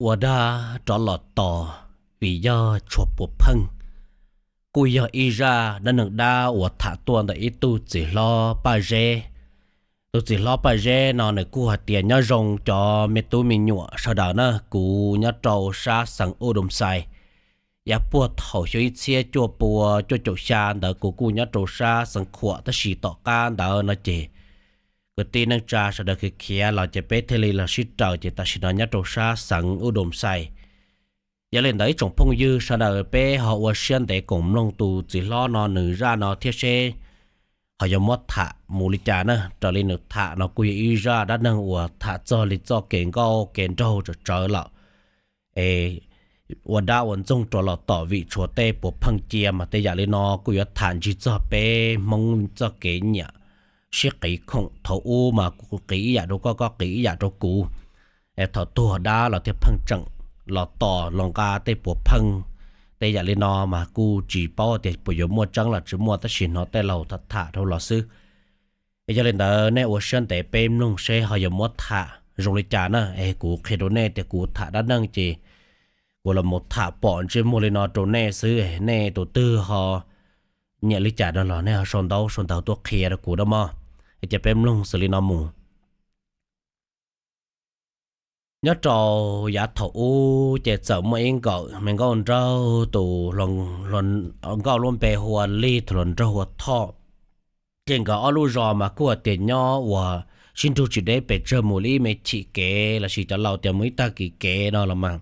ua dab rov los tos vim yog tshuav puas pheej. Kuj yog ib zaj dab neeg dab uas tham tuaj ntawm ib tug txiv hlob Paj Zeb. Tus txiv hlob Paj Zeb no nws kuj hais tias nyob zoo cov me tub me nyuam sawv daws na, kuv nyob rau sab xeev Uj Doo Xais. Yav puag thaum xyoo ib txhiab cuaj pua cuaj caum xya ntawd kuv kuj nyob rau sab xeev Khuam, tab sis tom qab ntawd no ces kwv tij neej tsa sawv daws khiav khiav los ces peb thiaj li los sib raws, ces tam sim no nyob rau sab xeev Uj Doo Xais. Yog li ntawd ib tsoom phooj ywg sawv daws peb ho ua siab ntev koom mloog tus txiv hlob no nws zaj no thiab seb ho yuav muab tham mus li cas na. Raws li nws tham no kuj yog ib zaj dab neeg uas tham txog li txoj kev nkauj kev nraug tsawv tsawv lawm. Es ua dab ua ntxoog rov los tom vim tshuav tej puas pheej cia mas tej yam li no kuj yuav tham ntsig txog peb Hmoob txoj kev nyiam sib qiv khoom thaum ub mas kuv qiv ib yam rau koj, koj qiv ib yam rau kuv. Es thaum tuag dab los thiaj pheej tseem los tos los nqa tej puas pheej. Tej yam li no mas kuj tsis paub tias puas yuav muaj tseeb los tsis muaj, tab sis hnov tej laus tham tham dhau los xwb. Es yog li ntawd nej ua siab ntev peb mloog seb ho yuav muab tham zoo li cas na. Es kuv qhia rau nej tias kuv tham dab neeg ces kuv los mus tham pom ntsej muag li no rau nej xwb, nej tus twg ho nyiam li cas no los nej ho sau ntaub sau ntawv tuaj qhia rau kuv da mog. Ces peb mloog xws li no mus. Nyob rau yav thaum ub ces txawm muaj ib nkawm me nkauj nraug, tus nkauj lub npe hu ua Lig, tus hluas nraug hu ua Thoj. Ces nkawd ob lub zos mas kuj hais tias nyob uas sib nrug tsis deb pes tsawg, mus li ib me chim kev lossis cov laus tias mus ib tag kis kev no los mas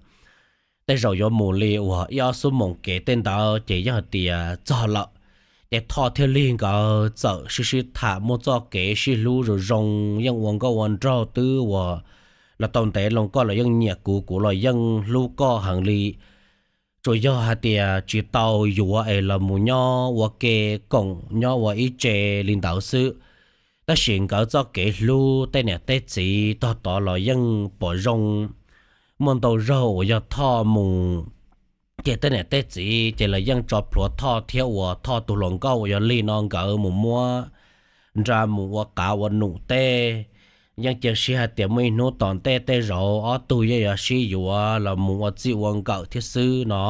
tej zaum yuav mus li uas ib ob xuab moos kev tej ntawd ces yog hais tias txog lawm. Ces Thoj thiab Lig nkawd txawm sib sib tham muaj txoj kev sib hlub zoo zoo, yeej ua nkauj ua nraug twb uas los tau ntev loo, koj los yeej nyiam kuv, kuv los yeej hlub koj heev li. Tsuas yog hais tias tsis tau yuav es los mus nyob ua ke koom nyob ua ib tse li ntawd xwb. Tab sis nkawd txoj kev hlub tej niam tej txiv tog tod los yeej pom zoo. Muaj ntau zaug uas yog Thoj mus ces tej niam tej txiv ces lawv yeej tso plhuav Thoj thiab uas Thoj tus hluas nkauj uas yog Lig no nkawd mus muab nra mus ua qav ua num tej. Yeej cia siab hais tias muaj ib hnub tom ntej tej zaum ob tug yeej yuav sib yuav los mus ua txij ua nkawm thiab xwb no.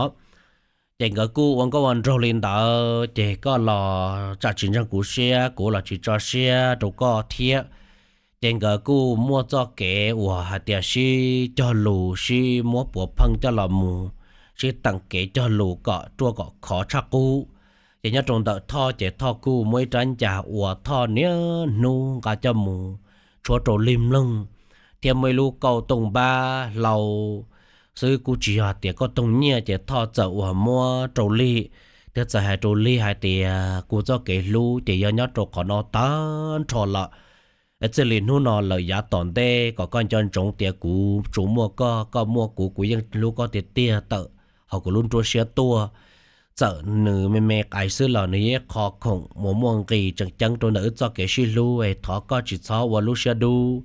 Ces nkawd kuj ua nkauj ua nraug li ntawd, ces koj los tsam tsis ntseeg kuv siab, kuv los tsis tso siab rau koj thiab. Ces nkawd kuj muaj txoj kev uas hais tias sib cog lus, sib muab puav pheej coj los mus, sib teem kev cog lus kom ruaj kom khov tshaj qub. Ces nyob rau ntawm Thoj ces Thoj kuj muaj ib rab ncas uas Thoj niaj hnub nqa coj mus tshuab rau Lig mloog, thiab muaj ib lub kauj tooj npab hlau xwb, kuj tsis yog tias kauj tooj nyiaj, ces Thoj txawm uas muab rau Lig, thiab txawm hais rau Lig hais tias kuv txoj kev hlub ces yog nyob rau qhov no tag nrho lawm. Txij li hnub no lawm yav tom ntej kom koj nco ntsoov tias kuv tsuas muaj koj, koj muaj kuv, kuv yeej hlub koj tiag tiag tawm hauv kuv lub nruab siab tuaj. Txawm nws me me qais xwb los nws yeej qho khoom uas muaj nqis tseem ceeb rau ntawm wb txoj kev sib hlub. Thov koj tsis txhob ua lub siab dub,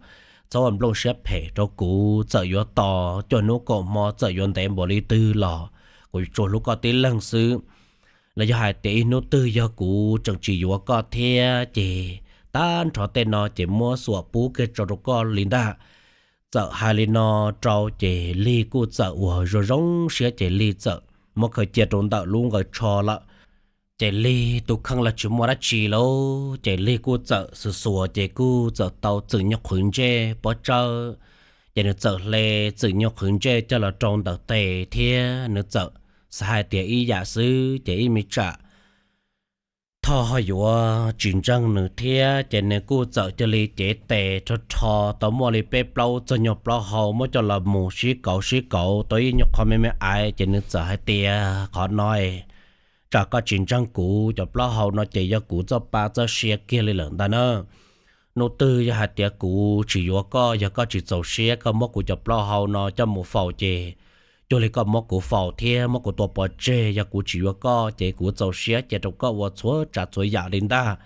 txhob ua nplooj siab phem rau kuv. Txawm yuav tos cuaj hnub kaum hmo, txawm yuav ntev npaum li twg los kuv tsuas hlub koj tib leeg xwb. Los yog hais tias ib hnub twg yog kuv tseem tsis yuav koj thiab ces tag nrho tej no ces muab xuas pub kiag tso rau koj li ntag. Txawm hais li no rau ces Lig kuj txawm uas zoo zoo siab ces Lig txawm muab khaws cia rau ntawm lub nqaws tsho lawm. Ces Lig tus kheej los tsis muaj dab tsi lauj, ces Lig kuj txawm xuas xuas ces kuj txawm tau Txwm Nyuj Qhwv Ntsej pob tsawb. Ces nws txawm hle Txwm Nyuj Qhwv Ntsej coj los rau ntawm tes thiab nws txawm xav hais tias ib yam xwb ces ib me tsam Thoj ho yuav tsis ntseeg nws thiab ces nws kuj txawm cia li cev tes rho rho tau muaj li peb plaub txog nyuag plaub hau muab coj los mus sib kauv sib kauv tau ib nyuag qho me me aiv ces nws txawm hais tias qhov no tsam koj tsis ntseeg kuv, cov plaub hau no ces yog kuv txoj pa txoj sia kiag li lawm ntag na. Hnub twg yog hais tias kuv tsis yuav koj, yog koj tsis txaus siab koj muab kuv cov plaub hau no coj mus faus ces cuag li koj muab kuv faus thiab muab kuv tua pov tseg. Yog kuv tsis yuav koj ces kuv txaus siab cia rau koj ua txhua tsav txhua yam li ntag.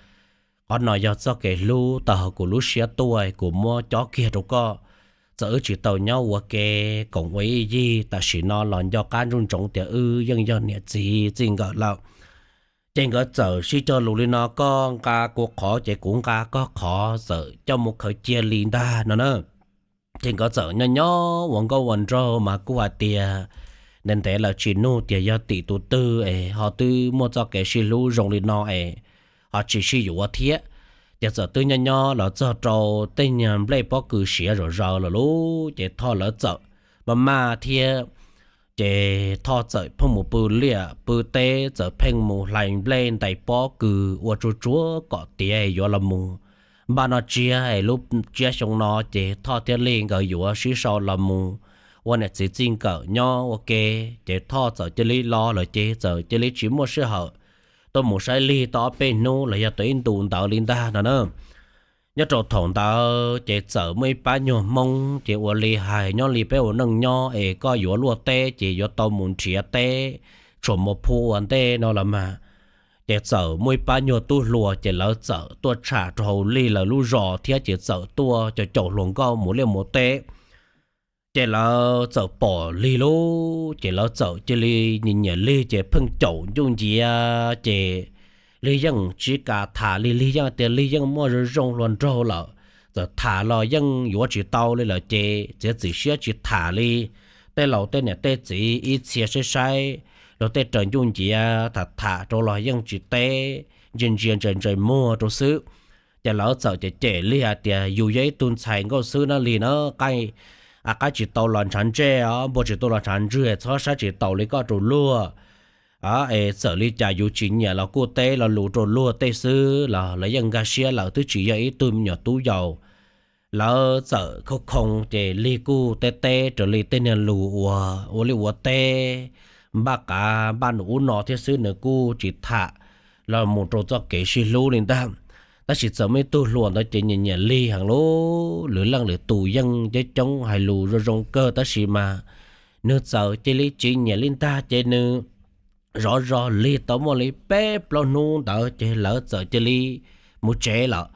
Qhov no yog txoj kev hlub tawm hauv kuv lub siab tuaj, kuv muab cob kiag rau koj. Txawm wb tsis tau nyob ua ke koom ua ib yig, tam sim no los nco qab ntsoov ntsoov tias wb yeej yog niam txiv txij nkawm lawm. Ces nkawd txawm sib cog lus li no, koj nqa kuv qhov ces kuv nqa koj qhov, txawm coj mus khaws cia li ntag no na. Ces nkawd txawm nyob nyob ua nkauj ua nraug mas kuj hais tias ntev ntev lawm tsis nug tias yog tim tus twg es ho twb muaj txoj kev sib hlub zoo li no es ho tsis sib yuav thiab. Ces txawm twb nyob nyob los txog rau tej nyuag nplej pob kws siav zom zaws lawm lauj, ces Thoj lawv txawm maj maj thiab. Ces Thoj txawm pheej mus pw liaj pw teb, txawm pheej mus hlais nplej ntais pob kws ua tsuag tsuag kom tiav yuav los mus npaj noj tsiab es lub tsiab xyoo no ces Thoj thiab Lig nkawd yuav sib sau los mus ua niam txiv txij nkawm nyob ua ke. Ces Thoj txawm cia li los lawm ces txawm cia li tsis muaj sij hawm tuaj mus saib Lig tau ob peb hnub los yog tau ib ntus ntawd li ntag no na. Nyob rau thaum ntawd ces txawm muaj ib pab nyuag Hmoob ces ua li hais nyob li peb ua neej nyob es koj yuav luaj teb ces yuav tau mus nrhiav teb tshuam mus phu ua ntej no los mas. Ces txawm muaj ib pab nyuag tub hluas ces lawv txawm tuaj tsham rau hauv Lig lawv lub zos thiab ces txawm tuaj caum caum hluas nkauj mus liaj mus teb. Ces lawv txawm pom Lig lauj, ces lawv txawm cia li nyiam nyiam Lig ces pheej caum ncuj nciav ces Lig yeej tsis kam tham li, Lig yeej tias Lig yeej muaj zoo zoo hluas nraug lawm, txawm tham los yeej yuav tsis tau li lawm ces txiav txim siab tsis tham li. Tej laus tej niam tej txiv ib txhia saib saib, luag tej raws ncuj nciav tham tham rau los yeej tsis teb, ntsia ntsia ntsais ntsais muag rau xwb. Ces lawv txawm cem cem Lig hais tias yus yog ib tug ntxhais nkauj xwb na Lig na, qaib tsis tau los ntshav ntsej os, npua tsis tau los ntshav ntswg, txhob saib tsis taus li koj rau luag. Es txawm li cas yus tsis nyiam los kuj teb lo lus rau luag tej xwb los lawv yeej nkag siab lawm, twb tsis yog ib tug me nyuam tub yaus. Lawv txawm khoob khoo ces Lig kuj teb teb raws li tej niag lus uas ua liaj ua teb, npaj qav npaj num ub no thiab xwb, nws kuj tsis tham los mus rau txoj kev sib hlub li ntag. Tab sis txawm muaj ib tug hluas ntawd ces nyiam nyiam Lig heev lauj, lwm leej lwm tus yeej coob coob hais lus zoo zoo kawg tab sis mas nws txawm cia li tsis nyiam li ntag ces nws zov zog Lig tau muaj li peb plaub hnub ntawd ces lawv txawm cia li mus tsev lawm.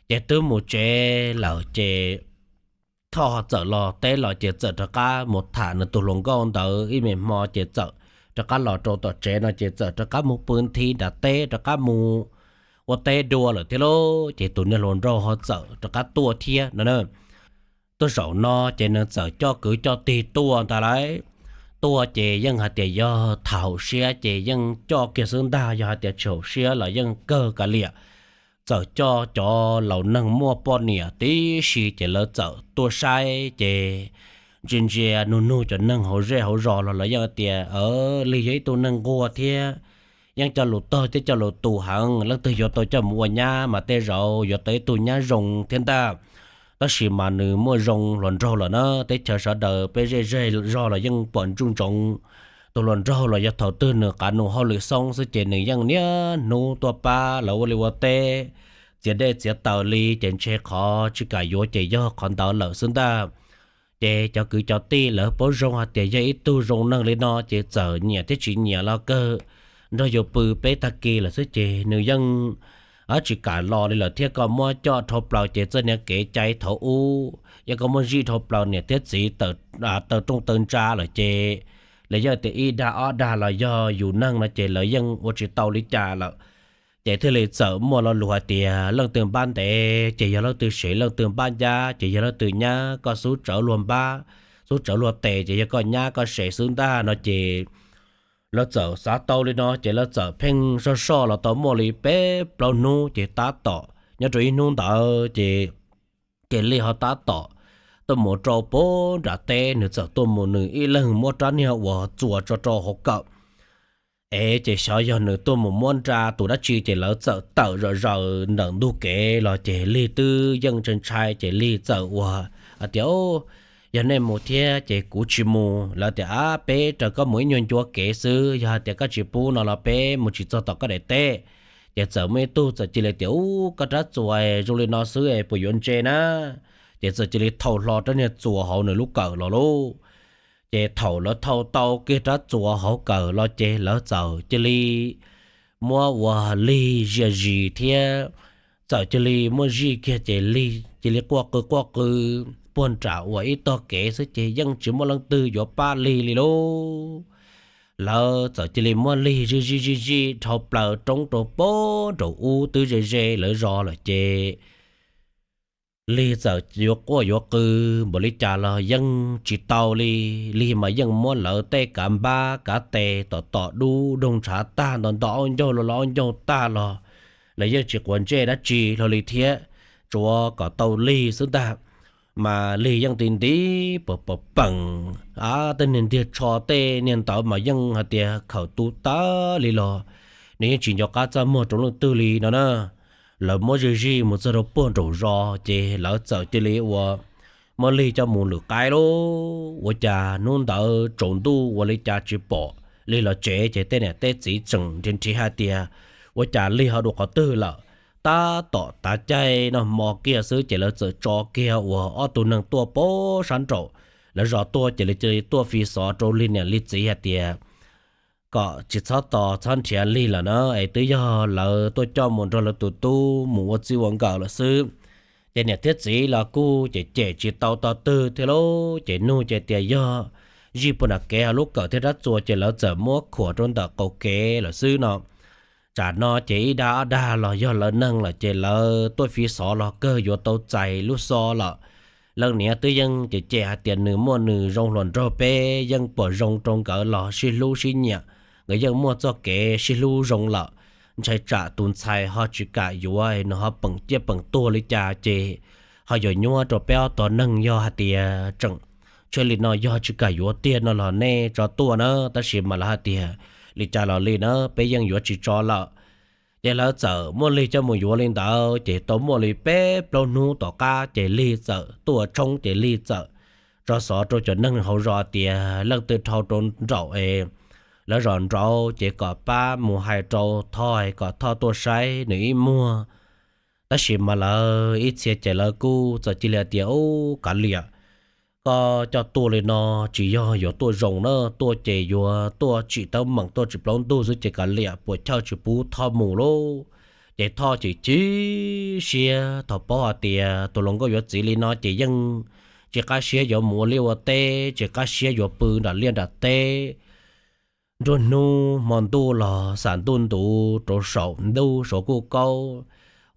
Ces twb mus tsev lawm ces Thoj txawm los teb los ces txawm rov qab mus tham nws tus hluas nkauj ntawd ib me hmo ces txawm rov qab los rau tom tsev no ces txawm rov qab mus pw nthi nram teb rov qab mus ua teb dua lawm thiab lauj. Ces tus niag hluas nraug ho txawm rov qab tuaj thiab no na. Tuaj zaum no ces nws txawm coj kwv coj tij tuaj ntag lauj. Tuaj ces yeej hais tias yog tham haum siab ces yeej coj kiag xwb ntag, yog hais tias tsis haum siab los yeej kawg kav liam. Txawm coj cov laus neeg muaj poj niam tib si ces lawv txawm tuaj saib ces ntsia ntsia nug nug cov neeg hauv zej hauv zos los lawv yeej tias Lig yog ib tug neeg nquag thiab yeej coj lus tog thiab coj lus tus heev, leej twg yuav tau coj mus ua nyab mas tej zaum yuav tau ib tug nyab zoo thiab ntag. Tab sis mas nws muaj zoo hluas nraug lawm na, teb chaws sawv daws peb zej zej zog los yeej pom ntsoov ntsoov tus hluas nraug los yog thaum twg nws qav nus hauj lwm xoob xwb ces nws yeej niaj hnub tuaj pab lawv ua liaj ua teb, txiav dej txiav taws li ces ntshe qhov tsis kam yuav ces yog qhov ntawd lawm xwb ntag. Ces cov kwv cov tij lawv paub zoo hais tias yog ib tug zoo neeg li no ces txawm nyiam thiab tsis nyiam los kawg, nrog yus pw peb tag kis lawm xwb ces nws yeej tsis kam los li lawm thiab. Koj muab coj dhau plaws ces txoj niag kev cai thaum ub, yog koj muab zij dhau plaws niam thiab txiv taws rooj taw ntsa lawm ces lawv yeej tias ib dag ob dag los yog yus neeg no ces lawv yeej ua tsis tau li cas lawm. Ces thiaj li txawm muaj lo lus hais tias leej twg npab ntev ces yog leej twg sev, leej twg npab ncab ces yog leej twg nyab, koj xub tsawv luag npab, xub tsawv luag tes ces yog koj nyab koj sev xwb ntag no ces lawv txawm xav tau li no ces lawv txawm pheej soj soj los tau muaj li peb plaub hnub ces tab tom nyob rau ib hnub ntawd ces, ces Lig ho tab tom tuaj mus rau pem nram teb, nws txawm tuaj mus nws ib leeg muab rab niag uas txuas tso rau hauv kawm. Es ces xyov yog nws tuaj mus muab nra tus dab tsi ces lawv txawm tawm zom zaws ntawm ntug kev los ces Lig twb yeej ntshai ntshai ces Lig txawm ua hais tias yog nej mus thiab ces kuv tsis mus. Lawv tias ab peb raws koj mus ib nyuag ncua kev xwb, yog hais tias koj tsis pub no los peb mus tsis txog tom koj daim teb. Ces txawm muaj ib tug txawm cia li tias ub koj rab txuas zoo li no xwb es puas yuav ntse na. Ces txawm cia li thau hlo rab niag txuas hauv nws lub kawm los lauj. Ces thaum lawv thau tau kiag rab txuas hauv kawm los ces lawv txawm cia li muab ua Lig zias zis thiab txawm cia li muab zij kiag ces Lig cia li quaj qw quaj qw puag nram uas ib tog kev xwb ces yeej tsis muaj leej twg yuav pab Lig li lauj. Lawv txawm cia li muab Lig zij zij zij zij dhau plaws roob rau pem nraum ub twb ze ze lawv zos lawm ces Lig txawm yuav quaj yuav qw npaum li cas los yeej tsis tau li. Lig mas yeej muab lawv tej kav npab kav tes tom tom dub doog ntshav tag nto nto aub ncaug los los aub ncaug tag los lawv yeej tsis quav ntsej dab tsi hlo li thiab, tsuav kom tau Lig xwb ntag. Mas Lig yeej ti nti pam pam peem, tej niag ntiag tsho tej niag ntawd mas yeej hais tias khawm tu tag li los nws yeej tsis nco qab txaj muag rau leej twg li no na. Lawv muab zij zij mus txog rau puag nraum zos ces lawv txawm cia li ua muab Lig coj mus lwm qaib lauj. Ua cas hnub ntawd tsaus ntuj ua li cas tsis pom Lig los tsev ces tej niam tej txiv tseem nrhiav nrhiav hais tias ua cas Lig ho dua qhov twg lawm. Tab tom tav caij noj hmo kiag xwb ces lawv txawm tso kiag uas ob tug neeg tuaj pem sab nraum lawv zos tuaj ces lawv cia li tuaj fi xov rau Lig niam Lig txiv hais tias kom tsis txhob tos txhob nrhiav Lig lawm na, es twb yog lawv tuaj coj mus nrog lawv tus tub mus ua txij ua nkawm lawm xwb. Ces niam thiab txiv los kuj cem cem tsis tau tog twg thiab lauj, ces nug ces tias yog zij puag nram kev ho lub kawm thiab rab txuas ces lawv txawm muab khuam rau ntawm qaum kev lawm xwb no. Tsam no ces ib dag ob dag los yog lawv neeg lawm ces lawv tuaj fi xov los kawg yuav tau txais lub xov lawm. Leej niam twb yeej cem cem hais tias nws muaj nws zoo hluas nraug peb yeej pom zoo rau nkawd los sib hlub sib nyiam, nkawd yeej muaj txoj kev sib hlub zoo lawm. Ntshai tsam tus ntxhais ho tsis kam yuav nws ho peem ciaj peem tuag li cas ces ho yuav nyuaj rau peb ob tog neeg. Yog hais tias tseem tshuav li no yog tsis kam yuav tiag no los nej tso tuaj na, tab sis mas lawv hais tias li cas los li na peb yeej yuav tsis tso lawm. Ces lawv txawm muab Lig coj mus yuav li ntawd ces tau muaj li peb plaub hnub tom qab ces Lig txawm tuaj tshoob ces Lig txawm tso xov rau cov neeg hauv zos tias leej twg dhau rau nraum es lawv zos nraud ces kom pab mus hais rau Thoj es kom Thoj tuaj saib nws ib muag. Tab sis mas lawv ib txhia ces lawv kuj txawm cia li tias, Ub, kav liam, koj coj tuaj li no tsis yog yuav tuaj zoo na, tuaj ces yuav tuaj tsim teeb meem tuaj tsis plaub ntug xwb ces kav liam, puas chawj tsis pub Thoj mus lauj. Ces Thoj chim chim siab thaum paub hais tias tus hluas nkauj yuav txiv li no ces yeej tsis qab siab yuav mus ua liaj ua teb, tsis qab siab yuav pw nram liaj nram teb. Nruab hnub hmo ntuj los xam ntuj ntuv rau saum ntuj saum kuj kaub,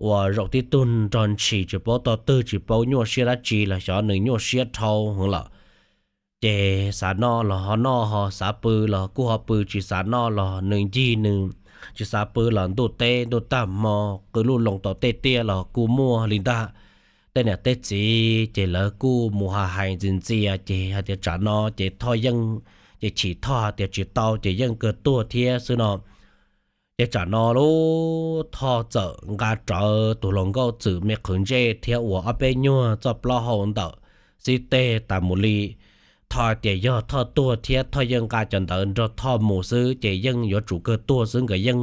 uas zaum tib tug nrog ntshis tsis paub tog twg tsis paub nyuaj siab dab tsi los xyov nws nyuaj siab dhau heev lawm. Ces xav noj los ho noj, ho xav pw los kuj ho pw, tsis xav noj los nws ncig nws, tsis xav pw los ntuj teb ntuj tag hmo qw luj loo tau tej tiaj los kuj muaj li ntag. Tej niam tej txiv ces lawv kuj mus hais hais ntxias ntxias ces hais tias tsam no ces Thoj yeej, ces chim Thoj hais tias tsis tau ces yeej kawg tuag thiab xwb no. Ces tsam no lub Thoj txawm nqa rawv tus hluas nkauj txwm me qhwv ntsej thiab uas ob peb nyuag txoj plaub hau ntawm xib teg tas mus li. Thoj tias yog Thoj tuag thiab Thoj yeej nqa cov ntawd nrog Thoj mus xwb ces yeej yuav tsum kawg tuag xwb, nkawd yeej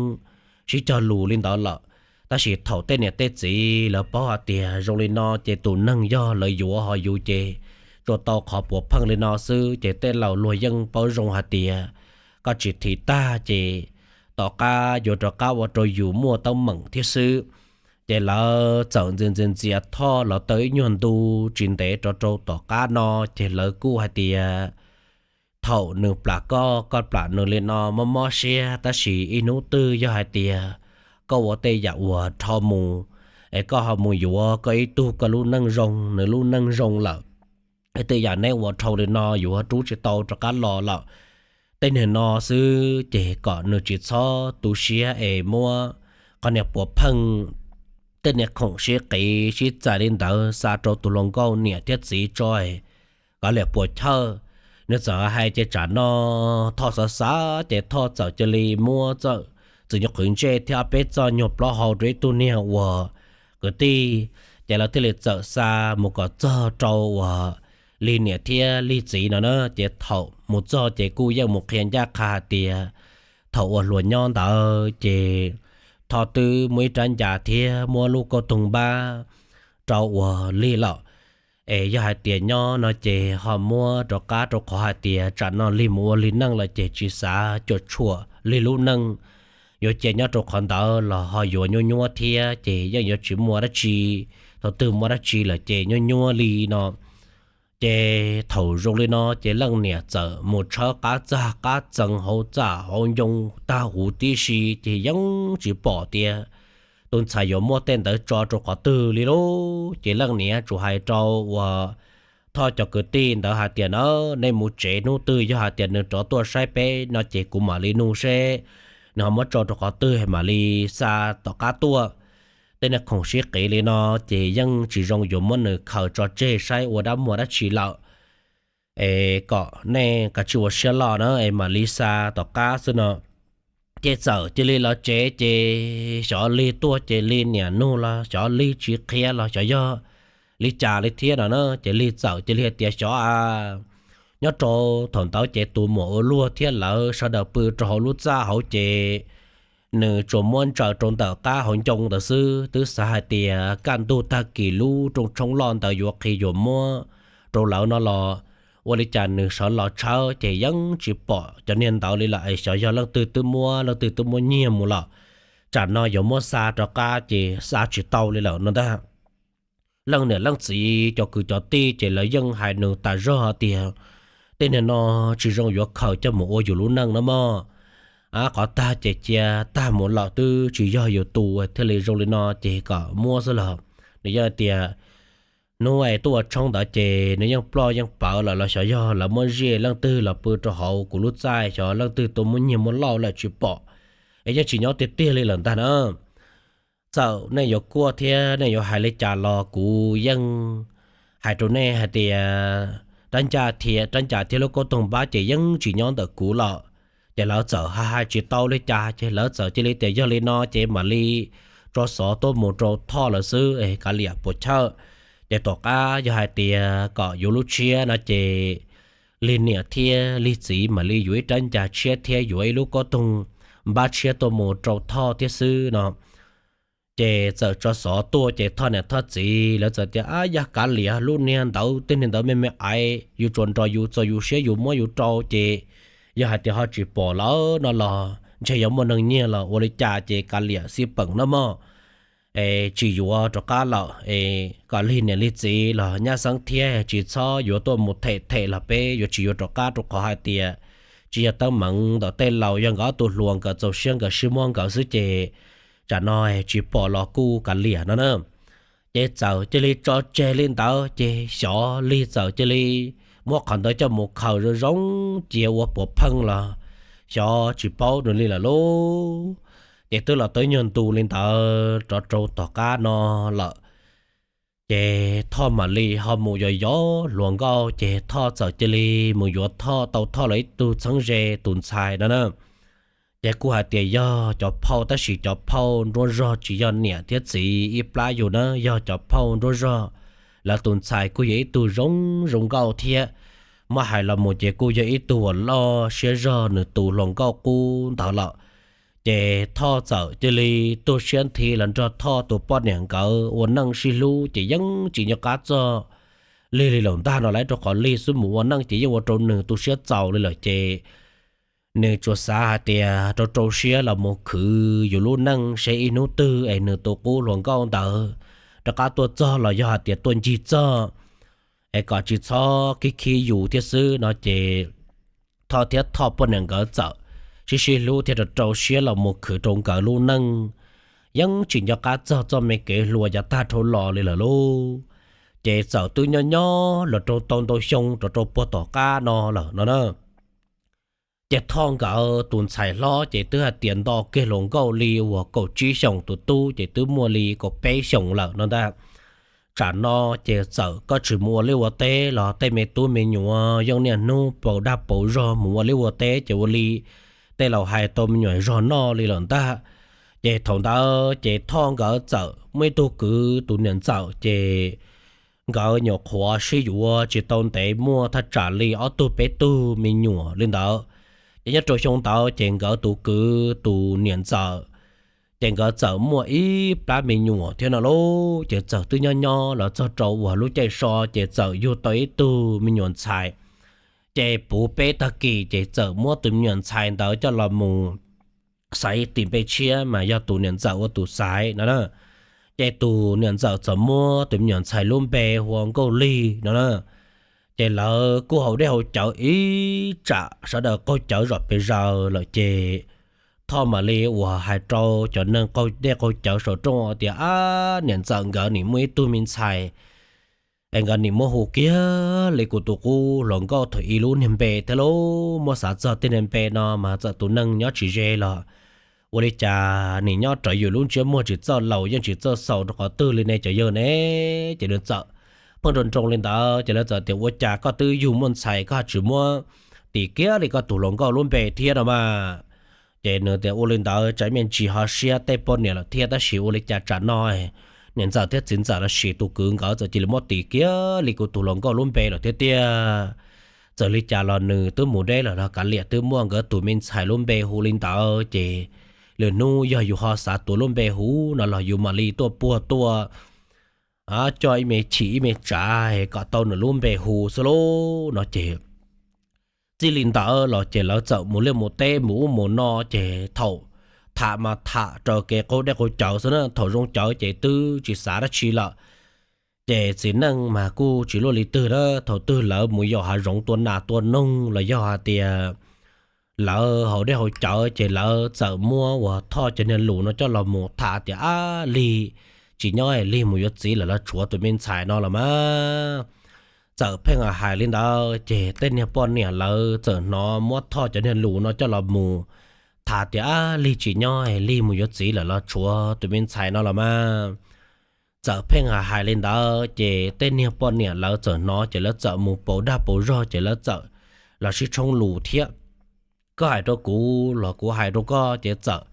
sib cog lus li ntawd lawm. Tab sis thaum tej niam tej txiv lawv paub hais tias zoo li no ces tus neeg yog lawv yuav ho yus ces tsuas tau qhov puav pheej li no xwb ces tej laus luag yeej paub zoo hais tias koj tsis thim tag ces tom qab yuav rov qab ua rau yus muaj teeb meem thiab xwb. Ces lawv txawm ntxias ntxias ntxias Thoj los tau ib nyuag ntu, tsis ntev rov rau tom qab no ces lawv kuj hais tias thaum nws plam koj, koj plam nws li no mob mob siab, tab sis ib hnub twg yog hais tias koj ua tej yam uas dhau mus, es koj ho mus yuav koj ib tug koj lub neej zoo nws lub neej zoo lawm, tej yam neb ua dhau li no yuav rub tsis tau rov qab los lawm. Tej niag no xwb ces kom nws tsis txhob tu siab es muab qhov niag puav pheej, tej niag khoom sib qiv sib txais li ntawd xa rau tus hluas nkauj niam thiab txiv tso, kav liam puas chawj. Nws txawm hais ces tsam no Thoj xav xav ces Thoj txawm cia li muab txawm txwm nyuag qhwv ntsej thiab ob peb txoj nyuag plaub hau rau ib tug niag uas kwv tij, ces lawv thiaj li txawm xa mus kom txog rau uas Lig niam thiab Lig txiv no na. Ces thaum mus txog ces kuj yeej mus qhia ncaj qha hais tias thaum uas hluas nyob ntawd ces Thoj twb muaj ib rab ncas thiab muab lub kauj toog npab rau uas Lig lawm. Es yog hais tias nyob no ces ho muab rov qab rau qhov hais tias tsam no Lig mus ua Lig neej lawm ces tsis xav cuam tshuam Lig lub neej, yuav cia nyob rau qhov ntawd los ho yuav nyuab nyuab thiab ces yeej yuav tsis muaj dab tsi, thaum twg muaj dab tsi lawm ces nyuab nyuab li no. Ces thaum zoo li no ces leej niam txawm mus tshawb qab txag qab txees hauv txaj hauv ncoo tag huv tib si ces yeej tsis pom tias tus ntxhais yuav muab tej ntawd tso rau qhov twg li lauj. Ces leej niam tsuas hais rau uas Thoj cov kwv tij ntawd hais tias na, nej mus tsev hnub twg yog hais tias nws rov tuaj saib peb no ces kuv mam li nug seb nws ho muab tso rau qhov twg mam li xa tom qab tuaj. Tej niag khoom sib qiv li no ces yeej tsis zoo yuav muab nws khaws tso tseg saib ua dab muag dab tsi lawm. Es kom nej kav tsij ua siab loj na es mam li xa tom qab xwb no. Ces txawm cia li los tsev ces xyov Lig tuaj ces Lig niam nug los xyov Lig tsis qhia los xyov yog li cas li thiab no na. Ces Lig txawm cia li hais tias xyov a, nyob rau thaum ntawd ces tus muam ua luag thiab lawv sawv daws pw rau hauv lub txaj hauv ces nws tsuas muab ntsaws rau ntawm qab hauv ncoo ntawd xwb, twb xav hais tias kaj ntug tag kis lub rooj tshoob loj ntawd yuav qhi yuav muab rau lawv no los, ua li cas nws sawv los tshawb ces yeej tsis pom cov niag ntawd li lawm es xyov yog leej twg twb muab, leej twg twb muab nyiag mus lawm. Tsam no yuav muab xa rov qab ces xa tsis tau li lawm no ntag. Leej niam leej txiv cov kwv cov tij ces lawv yeej hais nws tas zog tias tej niag no tsis zoo yuav khaws coj mus ua yus lub neej no mog. Qhov tag ces cia tag mus lawm twb tsis yog yus tus thiaj li zoo li no ces kom muab xwb los. Nws yeej tias hnub es tuaj ua tshoob ntawd ces nws yeej ploj yeej pawv lawm los xyov yog lawv muab zij leej twg los pw rau hauv kuv lub txaj, xyov leej twg tuaj muab nyiag muab lauj lawm tsis pom, es yeej tsis nyob tiag tiag li lawm ntag na. Txawm nej yuav kuaj thiab nej yuav hais li cas los kuv yeej hais rau nej hais tias rab ncas thiab, rab ncas thiab lub kauj toog npab ces yeej tsis nyob ntawm kuv lawm. Ces lawv txawm hais tsis tau li cas ces lawv txawm cia li tias yog li no ces mam li tso xov tuaj mus rau Thoj lawv xwb es kav liam puas chawj. Ces tom qab yog hais tias kom yuav lub tshiab no ces Lig niam thiab Lig txiv mam li yuav ib rab ncas tshiab thiab yuav ib lub kauj toog npab tshiab tuaj mus rau Thoj thiab xwb no. Ces txawm tso xov tuaj ces Thoj niam Thoj txiv lawv txawm tias ab yog kav liam, lub niag ntawd tej niag ntawd me me aiv, yus tsuas nrog yus txaus yus siab yus muab yus rau ces yog hais tias ho tsis pom lawm no los ntshe yuav muaj neeg nyiag los ua li cas ces kav liam xij peem no mog. Es tsis yuav rov qab lawm es kom Lig niam Lig txiv los nyab xeeb thiab tsis txhob yuav tuaj mus them them los peb yuav tsis yuav rov qab rau qhov hais tias tsis yog teeb meem ntawm tej laus, yog nkawd ob tug hluas nkawd txaus siab nkawd sib muab nkawd xwb ces tsam no tsis pom los kuj kav liam no na. Ces txawm cia li tso tseg li ntawd ces xyov Lig txawm cia li muab qhov ntawd coj mus khaws zoo zoo cia ua puav pheej los xyov tsis paub nws li lawm lauj. Ces twb los twb nyuag ntu li ntawd rov rau tom qab no lawm. Ces Thoj mam li ho mus yos yos hluas nkauj ces Thoj txawm cia li mus yuav Thoj, tau Thoj lawv ib tug txheeb ze tus ntxhais no na. Ces kuj hais tias yog cov phauj tab sis cov phauj nruab zog tsis yog niam thiab txiv ib plab yus na, yog cov phauj nruab zog. Lawv tus ntxhais kuj yog ib tug zoo zoo nkauj thiab, muab hais los mus ces kuj yog ib tug uas loj siab zog, nws tus hluas nkauj qub ntawd lawm. Ces Thoj txawm cia li tu siab nthi los nrog Thoj tus poj niam nkawd ua neej sib hlub ces yeej tsis nco qab txog Lig li lawm ntag no lauj, rau qhov Lig xub mus ua neej ces yeej ua rau nws tu siab txaus li lawm ces nws tsuas xav hais tias rau rau siab los mus khwv yus lub neej seb ib hnub twg es nws tus qub hluas nkauj ntawd rov qab tuaj txog los yog hais tias tuaj ncig txog es kom tsis txhob khib khib yus thiab xwb no ces Thoj thiab Thoj poj niam nkawd txawm sib sib hlub thiab rau rau siab los mus khwv rau nkawd lub neej, yeej tsis nco qab txog txoj me kev hluas yav tag dhau los li lawm lauj. Ces txawm twb nyob nyob los rau tau ntau xyoo rov rau puag tom qab no lawm no na. Ces Thoj nkawd tus ntxhais hlob ces twb hais tias nto kiag hluas nkauj li uas kaum tsib xyoos, tus tub ces twb muaj li kaum peb xyoos lawm no ntag. Tsam no ces txawm koj tsis mus ua liaj ua teb los tej me tub me nyuam yeej niaj hnub pauv dag pauv zog mus ua liaj ua teb ces ua li tej laus hais tau me nyuam zog noj li lawm ntag. Ces thaum ntawd ces Thoj nkawd txawm muaj ib tug kwv tus niam ntxawm ces nkawd nyuam qhuav sib yuav tsis tau ntev muaj thaj tsam li ob tug peb tug me nyuam li ntawd. Ces nyob rau xyoo ntawd ces nkawd tus kwv tus niam ntxawm ces nkawd txawm muaj ib plab me nyuam thiab no lauj. Ces txawm twb nyob nyob los txog rau uas lub caij so ces txawm yug tau ib tug me nyuam ntxhais. Ces puv peb tag kis ces txawm muab tus me nyuam ntxhais ntawd coj los mus xaiv tis npe tshiab mas yog tus niam ntxawm ua tus xaiv no na. Ces tus niam ntxawm txawm muab tus me nyuam ntxhais lub npe hu ua Nkauj Lig no na. Ces lawv kuj haus dej haus cawv ib tsam sawv daws qaug cawv zom pes zaws lawm ces Thoj mam li uas hais rau cov neeg qaug dej qaug cawv saum rooj tias, Ab, niam ntxawm nkawd nim muaj ib tug me ntxhais es nkawd nim muab hu kiag li kuv tus qub hluas nkauj thaum ub lub niag npe thiab lauj. Muab xav txog tej niag npe no mas txawm tus neeg nyob tsis ze los ua li cas nim nyob rawv yus lub ntsiab muag tsis txawj laus yeej tsis txawj xaus rau qhov twg li ne cov yawg ne. Ces nws txawm pheej nroo nroo li ntawd ces lawv txawm tias, Ua cas koj twb yug muaj ntxhais koj tsis muab tis kiag li koj tus hluas nkauj lub npe thiab no mas? Ces nws tias, Ua li ntawd tsam ib me ntsis ho siab tej poj niam lawm thiab, tab sis ua li cas tsam no niam ntxawm thiab txiv ntxawm los sis tus kwv nkawd txawm cia li muab tis kiag li kuv tus hluas nkauj lub npe lawm thiab tiag. Txawm li cas los nws twb mus deb lawm los kav liam twb muaj nkawd tus me ntxhais lub npe hu li ntawd ces lwm hnub yog yus ho xav tuav lub npe hu no los yus mam li tuaj puag tuaj coj ib me chim ib me tsav kom tau nws lub npe hu xwb lauj no ces txij li ntawd los ces lawv txawm mus liaj mus teb mus ub mus no ces thaum tham mas tham raws kev qaug dej qaug cawv xwb na, thaum zoo cawv ces twb tsis xav dab tsi lawm. Ces txiv neej mas kuj tsis luaj li twg na, thaum twg lawv mus yos hav zoov tua nas tua noog los yog hais tias lawv haus dej haus cawv ces lawv txawm muab uas Thoj cov niag lus no coj los mus tham tias, Ab, Lig tsis nyob, Lig mus yuav txiv lawm los tshuav tus me ntxhais no los mas. Txawm pheej hais li ntawd ces tej niag poj niam lawv txawm hnov muab Thoj cov niag lus no coj los mus tham tias, Ab, Lig tsis nyob, Lig mus yuav txiv lawm los tshuav tus me ntxhais no los mas. Txawm pheej hais hais li ntawd ces tej niag poj niam lawv txawm hnov ces lawv txawm mus pauv dag pauv zog ces lawv txawm los sib tshoob lus thiab. Koj hais rau kuv los kuv hais rau koj ces txawm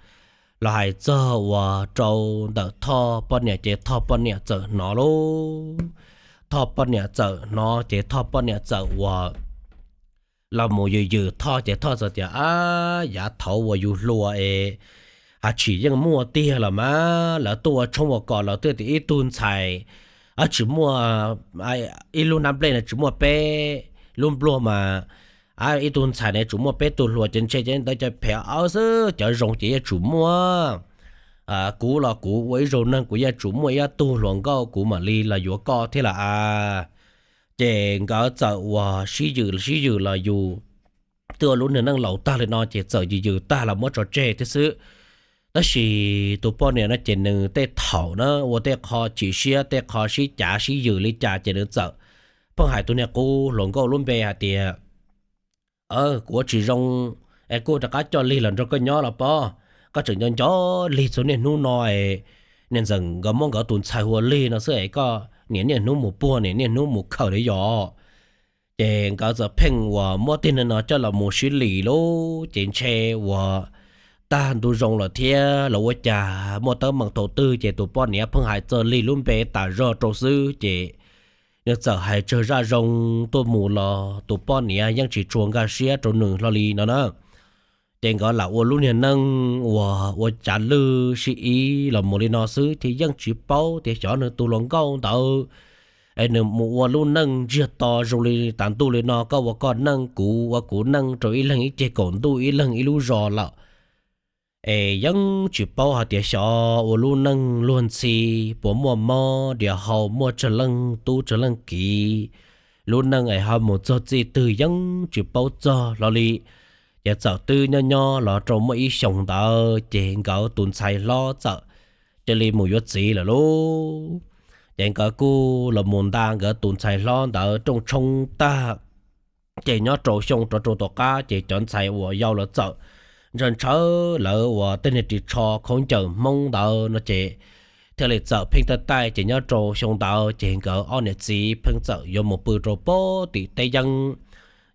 los hais txog uas rau ntawm Thoj poj niam ces Thoj poj niam txawm hnov lauj. Thoj poj niam txawm hnov ces Thoj poj niam txawm uas los mus yws yws Thoj ces Thoj txawm tias, Ab, yav thaud uas yus hluas es ha tshim yeej muaj tiag los mas, lawv tuaj ua tshoob ua kos lawv twb tias ib tug ntxhais tsis muaj, ib lub hnab nplej no tsis muaj peb lub npluag mas, ib tug ntxhais ne tsuas muaj peb tug hluas ces ntshe ces ntawd cov phem awb xwb, cov zoo ces yeej tsuas muaj. Kuv los kuv ua ib zaug neeg kuv yeej tsuas muaj ib tug hluas nkauj kuv mam li los yuav koj thiab lawm a. Ces nkawd txawm uas sib yws sib yws los yus twb ua lub niag neej laus tag li no ces txawm yws yws tag los muab tso tseg thiab xwb. Tab sis tus poj niam no ces nws tej thaum na ua tej qho chim siab tej qho sib cav sib yws li cas ces nws txawm pheej hais tus niag qub hluas nkauj lub npe hais tias, Kuv ua tsis zoo es kuv rov qab coj Lig los nrog koj nyob los pob. Koj tseem nco nco Lig txhua niaj hnub no es niam ntxawm nkawd muab nkawd tus ntxhais hu ua Lig no xwb es koj niam niaj hnub mus puag niam niaj hnub mus khawm li yos. Ces nkawd txawm pheej uas muab tej neeg no coj los mus sib lim lauj, ces ntshe uas tag ntu zoo lawm thiab los ua cas muaj teeb meem thaum twg ces tus poj niam pheej hais txog Lig lub npe tas zog rau xwb ces nws txawm hais tsawg zaj zoo tuaj mus los tus poj niam yeej tsis tshua nkag siab rau nws hlo li no na. Ces nkawd lam ua lub niag neej uas ua cav lwj sib ib los mus li no xwb thiab yeej tsis paub tias xyov nws tus hluas nkauj ntawd es nws mus ua lub neej ntsiag to zoo li tas ntuj li no, koj ua koj neej kuv ua kuv neej rau ib leeg ib ceg kaum ntuj ib leeg ib lub zos lawm. Es yeej tsis paub hais tias xyov ua lub neej luag ntxhi puas muaj mob dias hau muaj tsawg leej tub tsawg leej kiv, lub neej es ho mus txog txij twg yeej tsis paub txog hlo li. Ces txawm twb nyob nyob los rau muaj ib xyoos ntawd ces nkawd tus ntxhais hlob txawm cia li mus yuav txiv lawm lauj. Ces nkawd kuj los mus nta nkawd tus ntxhais hlob ntawd rooj tshoob tag, ces nyob rau xyoo rov rau tom qab ces cov ntxhais uas yau los txawm ntshaw ntshaw lawv uas tej niag ris tsho khaub ncaws Hmoob ntawd no ces thiaj li txawm pheej taij taij ces nyob rau xyoo ntawd ces nkawd ob niam txiv pheej txawm yuav mus pw rau pem tim teb yeeb.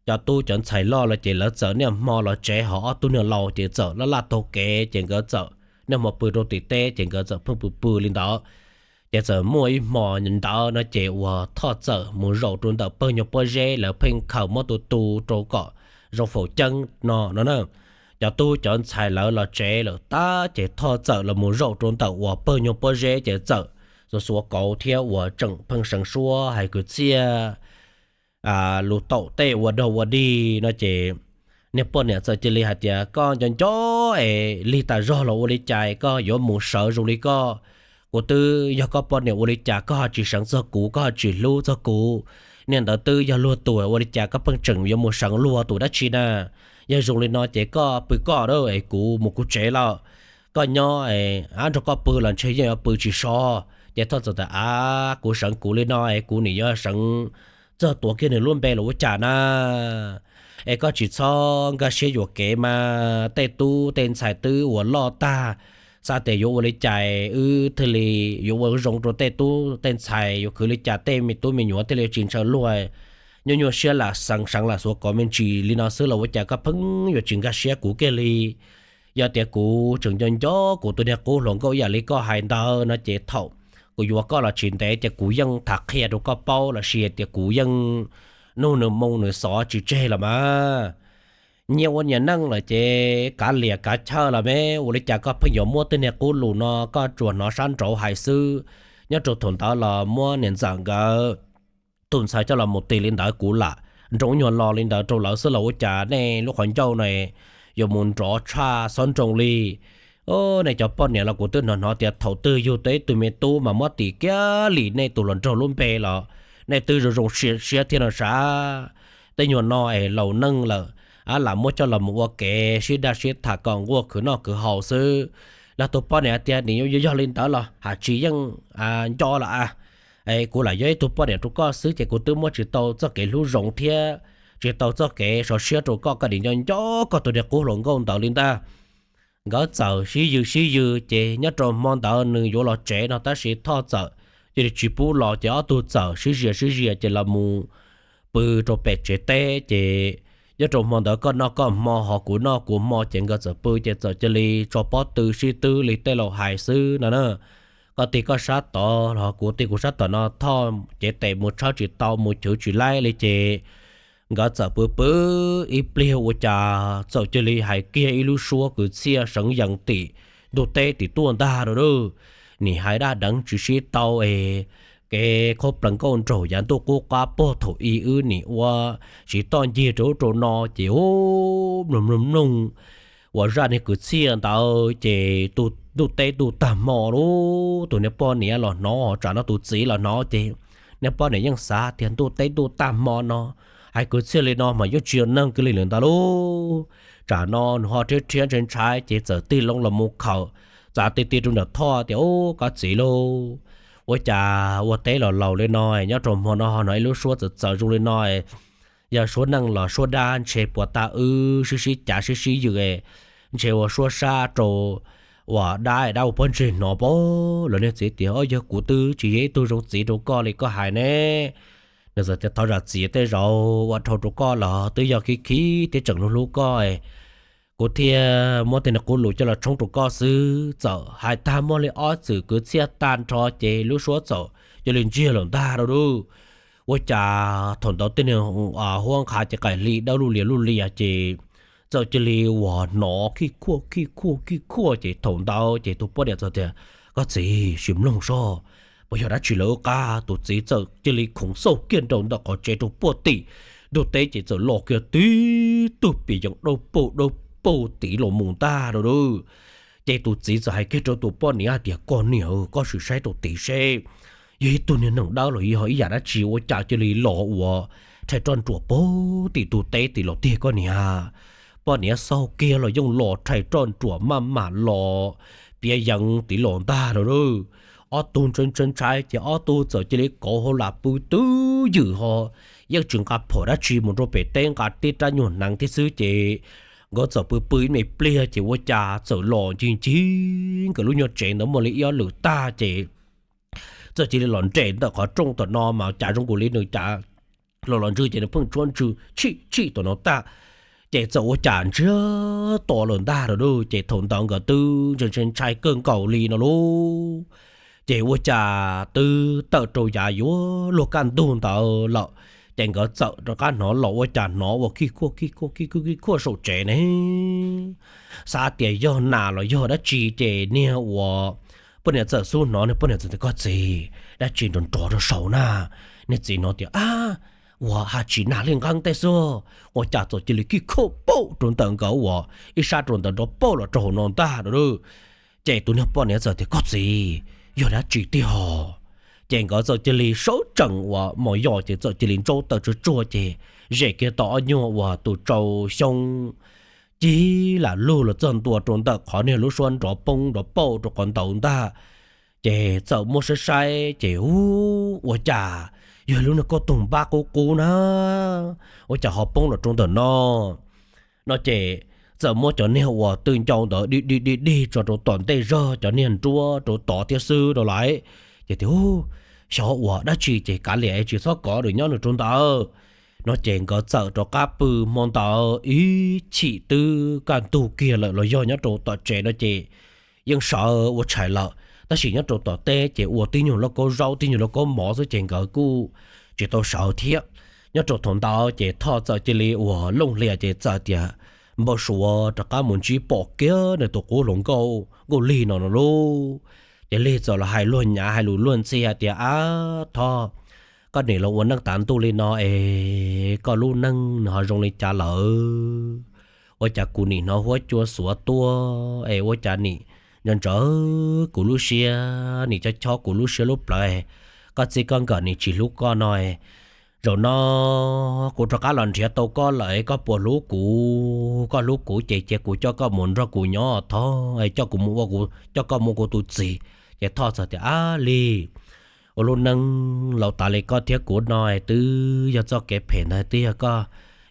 Cov tub cov ntxhais loj los ces lawv txawm niaj hmo los tsev, ho ob tug niag laus ces txawm laj laj taug kev ces nkawd txawm niaj hmo pw rau tim teb ces nkawd txawm pheej pw pw li ntawd. Ces txawm muaj ib hmo ntawd no ces uas Thoj txawm mus zaum rau ntawm pawg nyuag pob zeb, lawv pheej khaws mob tu tu rau kom zoo faus ceeb no no na. Cov tub cov ntxhais lawv los tsev lawm tag ces Thoj txawm los mus zaum rau ntawm uas pawg nyuag pob zeb ces txawm xuav xuav kauv thiab uas tseem pheej seev suab hais kwv txhiaj lus taum tej ua dog ua dig no ces niag poj niam txawm cia li hais tias, Koj nco nco es lig tas zog los ua li cas koj yuav mus sawv zoo li koj? Kuv twb yog koj poj niam ua li cas koj ho tsis seev txog kuv, koj ho tsis hlub txog kuv? Niag ntawd twb yog luag tus, ua li cas koj pheej tseem yuav mus seev luag tus dab tsi na? Yog zoo li no ces koj pw koj, kuv mus kuv tsev lawm. Koj nyob, nrog koj pw los ntshe yeej yuav pw tsis so. Ces Thoj txawm tias, Av, kuv seev kuv li no es kuv nim yuav seev txog tuav kiag nws lub npe los ua cas na? Es koj tsis txhob nkag siab yuam kev mas, tej tub tej ntxhais twb ua loj tag, xav tias yuav ua li cas wb thiaj li yuav ua zoo rau tej tub tej ntxhais, yuav khwv li cas tej me tub me nyuam thiaj li tsis ntshaw luag. Nyuaj nyuaj siab lam seev, seev lam xuav kom me ntsis li no xwb los ua cas koj pheej yuav tsis nkag siab kuv kiag li? Yog tias kuv tseem nco nco kuv tus niag qub hluas nkauj ib yam li koj hais ntawd no ces thaum kuv yuav koj los tsis ntev ces kuv yeej tham qhia rau koj paub los sis tias kuv yeej nug nws moo nws xov tsis tseg los mas. Nyias ua nyias neej lawm ces kav liam kav chaw los me, ua li cas koj pheej yuav muab tej niag qub lus no koj tsuas hnov sab nraud hais xwb? Nyob rau thaum ntawd los muab niam ntxawm nkawd tus ntxhais coj los mus tis li ntawd, kuv lam nroo nyuag lo li ntawd rau lawv xwb los ua cas nej lub qhov ncauj no yuav mus nrov tshaj xob nroo li? Nej cov poj niam los kuv twb hnov hnov tias thaum twg yug tau ib tug me tub mas muab tis kiag li nej tus hluas nraug lub npe los nej twb zoo zoo siab thiab no sav. Tej nyuag no es laus neej lawm, lam muab coj los mus ua kev sib dag sib tham kom nquag khwv noj khwv haus xwb. Los tus poj niam tias nim yuav yog li ntawd los haj tsis yeej nco lawm. Kuv lam yog ib tug poj niam rau koj xwb ces kuv twb muab tsis tau txoj kev hlub zoo thiab tsis tau txoj kev so siab rau koj, koj nim nco nco koj tus niag qub hluas nkauj ntawd li ntag. Nkawd txawm sib yws sib yws ces nyob rau hmo ntawd nws yuav los tsev no tab sis Thoj txawm cia li tsis pub los ces ob tug txawm sib zias sib zias ces los mus pw rau pem tsev teb ces nyob rau hmo ntawd koj noj koj hmo ho kuv noj kuv hmo ces nkawd txawm pw ces txawm cia li tso pob tw sib twb li tej laus hais xwb no na. Koj tig koj sab tod los kuv tig kuv sab tom no, Thoj cev tes mus tshawb tsis tau mus chwv tsis laib li ces nkawd txawm pw pw ib pliag ua cas txawm cia li hais kiag ib lub suab kwv txhiaj seev yees tim ntug teb tim tuaj ntag rau lawm. Nim hais dab deev tsis sib tau es kev qhuab plees nkauj nraug yav ntuj qub qab puag thaum ub wb nim ua siv toj ncig rau ub rau no ces ub mloog mloog mloog uas zaj niag kwv txhiaj ntawd ces tus ntuj teb ntuj tag hmo lub tus niag poj niam los hnov, tsam no tus txiv los hnov ces niag poj niam yeej xav tias ntuj teb ntuj tag hmo no hais kwv txhiaj li no mas yeej tsis yog neeg kiag li lawm ntag lub. Tsam no nws ho rhiab rhiab ntshai ntshai ces txawm tig loo los mus khawm txav ti ti rau nram Thoj tias, Ub, koj txiv lauj, ua cas ua teb los laus li no nyob rau hmo no ho hnov ib lub suab txawv txawv zoo li no? Yog suab neeg los suab dab ntshe puas tag wb sib sib cav sib sib yws ntshe ua suab sab rau uas dab dab ua pob ntseg hnov pab. Lawv niag txiv tias, Yog kuv twb tsis yog ib tug zoo txiv rau koj li koj hais ne. Nws txawm tias, Thov zam txim, tej zaum ua dhau rau koj los twb yog khib khib thiab tseem hlub hlub koj, kuv thiaj muab tej niag qub lus coj los tshoob rau koj xwb. Txawm hais tag muaj li ob txwm kwv txhiaj tag nrho ces lub suab txawm cia li ntsiag lawm ntag rau lub. Ua cas thaum ntawd tej niag huab nqha ces qaim hli dawb lub lias lub lias ces txawm cia li uas hnov khib khuaj khib khuaj khib khuaj ces thaum ntawd ces tus poj niam txawm tias, Koj txiv, sim mloog soj, puas yog dab tsi lawv qab? Tus txiv txawm cia li khoov xauj kiag nraum ntawm qhov tsev rau puag tim ntug teb ces txawm los kiag tib tug pim yees dawb paug dawb paug tiv los mus ntag rau lub. Ces tus txiv txawm hais kiag rau tus poj niam tias, Koj niam, koj sim saib rau tid seb yog ib tug niag neeg dawb los yog ib yam dab tsi ua cas cia li los uas rhais roj nruam puag tim ntug teb tid los tiag koj niam. Poj niam xauj kiag los yeej los rhais roj nruam maj mam los piav yees tid los ntag rau lub. Ob tug ntshai ntshai ntshai ces ob tug txawm cia li kauv hauj lwm pw twb ywm ho yeej tsis nqa phom dab tsi mus rau pem teb, nqa tib rab nyuag hneev thiab xwb ces nkawd txawm pw pw ib me pliag ces ua cas txawm los ncig ncig nkawd lub nyuag tsev ntawd muaj li ib ob lwm tag ces txawm cia li los nres ntawm qhov rooj tom no mas cas zoo nkaus li nws cas los los ntswg ces nws pheej tsuab ntswg tshij tshij tom no tag. Ces txawm ua cas ntsiag to lawm ntag rau lub. Ces thaum ntawd nkawd twb ntshai ntshai ntshai kawg nkaus li no lub. Ces ua cas twb tawm rau yav yuav luag kaj ntug ntawd lawm, ces nkawd txawm rov qab hnov los ua cas hnov ua khib khuaj khib khuaj khib khuaj khib khuaj saum tsev ne. Xav tias yog nas los yog dab tsi ces niag uas poj niam txawm xub hnov, niag poj niam txawm tias, Koj txiv, dab tsi nrov nrov rau saud na? Niag txiv hnov tias, Ab, ua haj tsis nas li nqeeb tej xwb, ua cas txawm cia li khib khuaj paum rau ntawm nkawd uas ib sab rau ntawd nrov paum los rau hauv no ntag rau lub. Ces tus niag poj niam txawm tias, Koj txiv, yog dab tsi tiag os? Ces nkawd txawm cia li sawv tsees uas mos yos ces txawm cia li ntsaub tawm tsuag tsuag ces zem kiag tau ob nyuag uas tus tsau xyoob cig lam lug los txog ntua rau ntawm qhov niag lub suab nrov poob nrov pauj rau qhov ntawd ntag. Ces txawm muab saib saib ces ub, ua cas yog lub niag kauj toog npab qub qub na, ua cas ho poob los rau ntawm no. No ces txawm muab cov niag uas twj ncau ntawd dig dig dig dig tso rau tom ntej zog cov niag nruab rau tod thiab xwb rau lawm. Ces tias, xyov ua dab tsi ces kav liam tsis txhob kov nws nyob nws rau ntawd. No ces nkawd txawm rov qab pw hmo ntawd ib chim twb kaj ntug kiag lawm los yog nyob rau tom tsev no ces yeej sawv ua tshais lawm, tab sis nyob rau tom teb ces ua tib nyuag lauj kaub zaub tib nyuag lauj kaub mov xwb ces nkawd kuj tsis tau sawv thiab. Nyob rau thaum ntawd ces Thoj txawm cia li uas looj hlias ces txawm tias, npau suav rov qab mus ntsib pom kiag nws tus qub hluas nkauj Nkauj Lig no no lauj. Ces Lig txawm los hais luag nyav hais lus luag ntxhi hais tias, ab Thoj, koj nim los ua neej tav ntuj li no es koj lub neej nws ho zoo li cas lawm? Ua cas kuv nim hnov huab cua xuav tuaj es ua cas nim ntsaws ntsaws kuv lub siab, nim chob chob kuv lub siab lub plawv, koj txij koj nkawm nim tsis hlub koj no. Zaum no kuv rov qab los nrhiav tau koj lawm, koj puas hlub kuv? Koj hlub kuv ces cia kuv coj koj mus nrog kuv nyob Thoj, coj kuv mus ua, coj koj mus ua kuv tus txiv. Ces Thoj txawm tias, ab Lig, ua lub neej laus tas li koj thiab kuv no twb yog txoj kev phem ntag, twb yog koj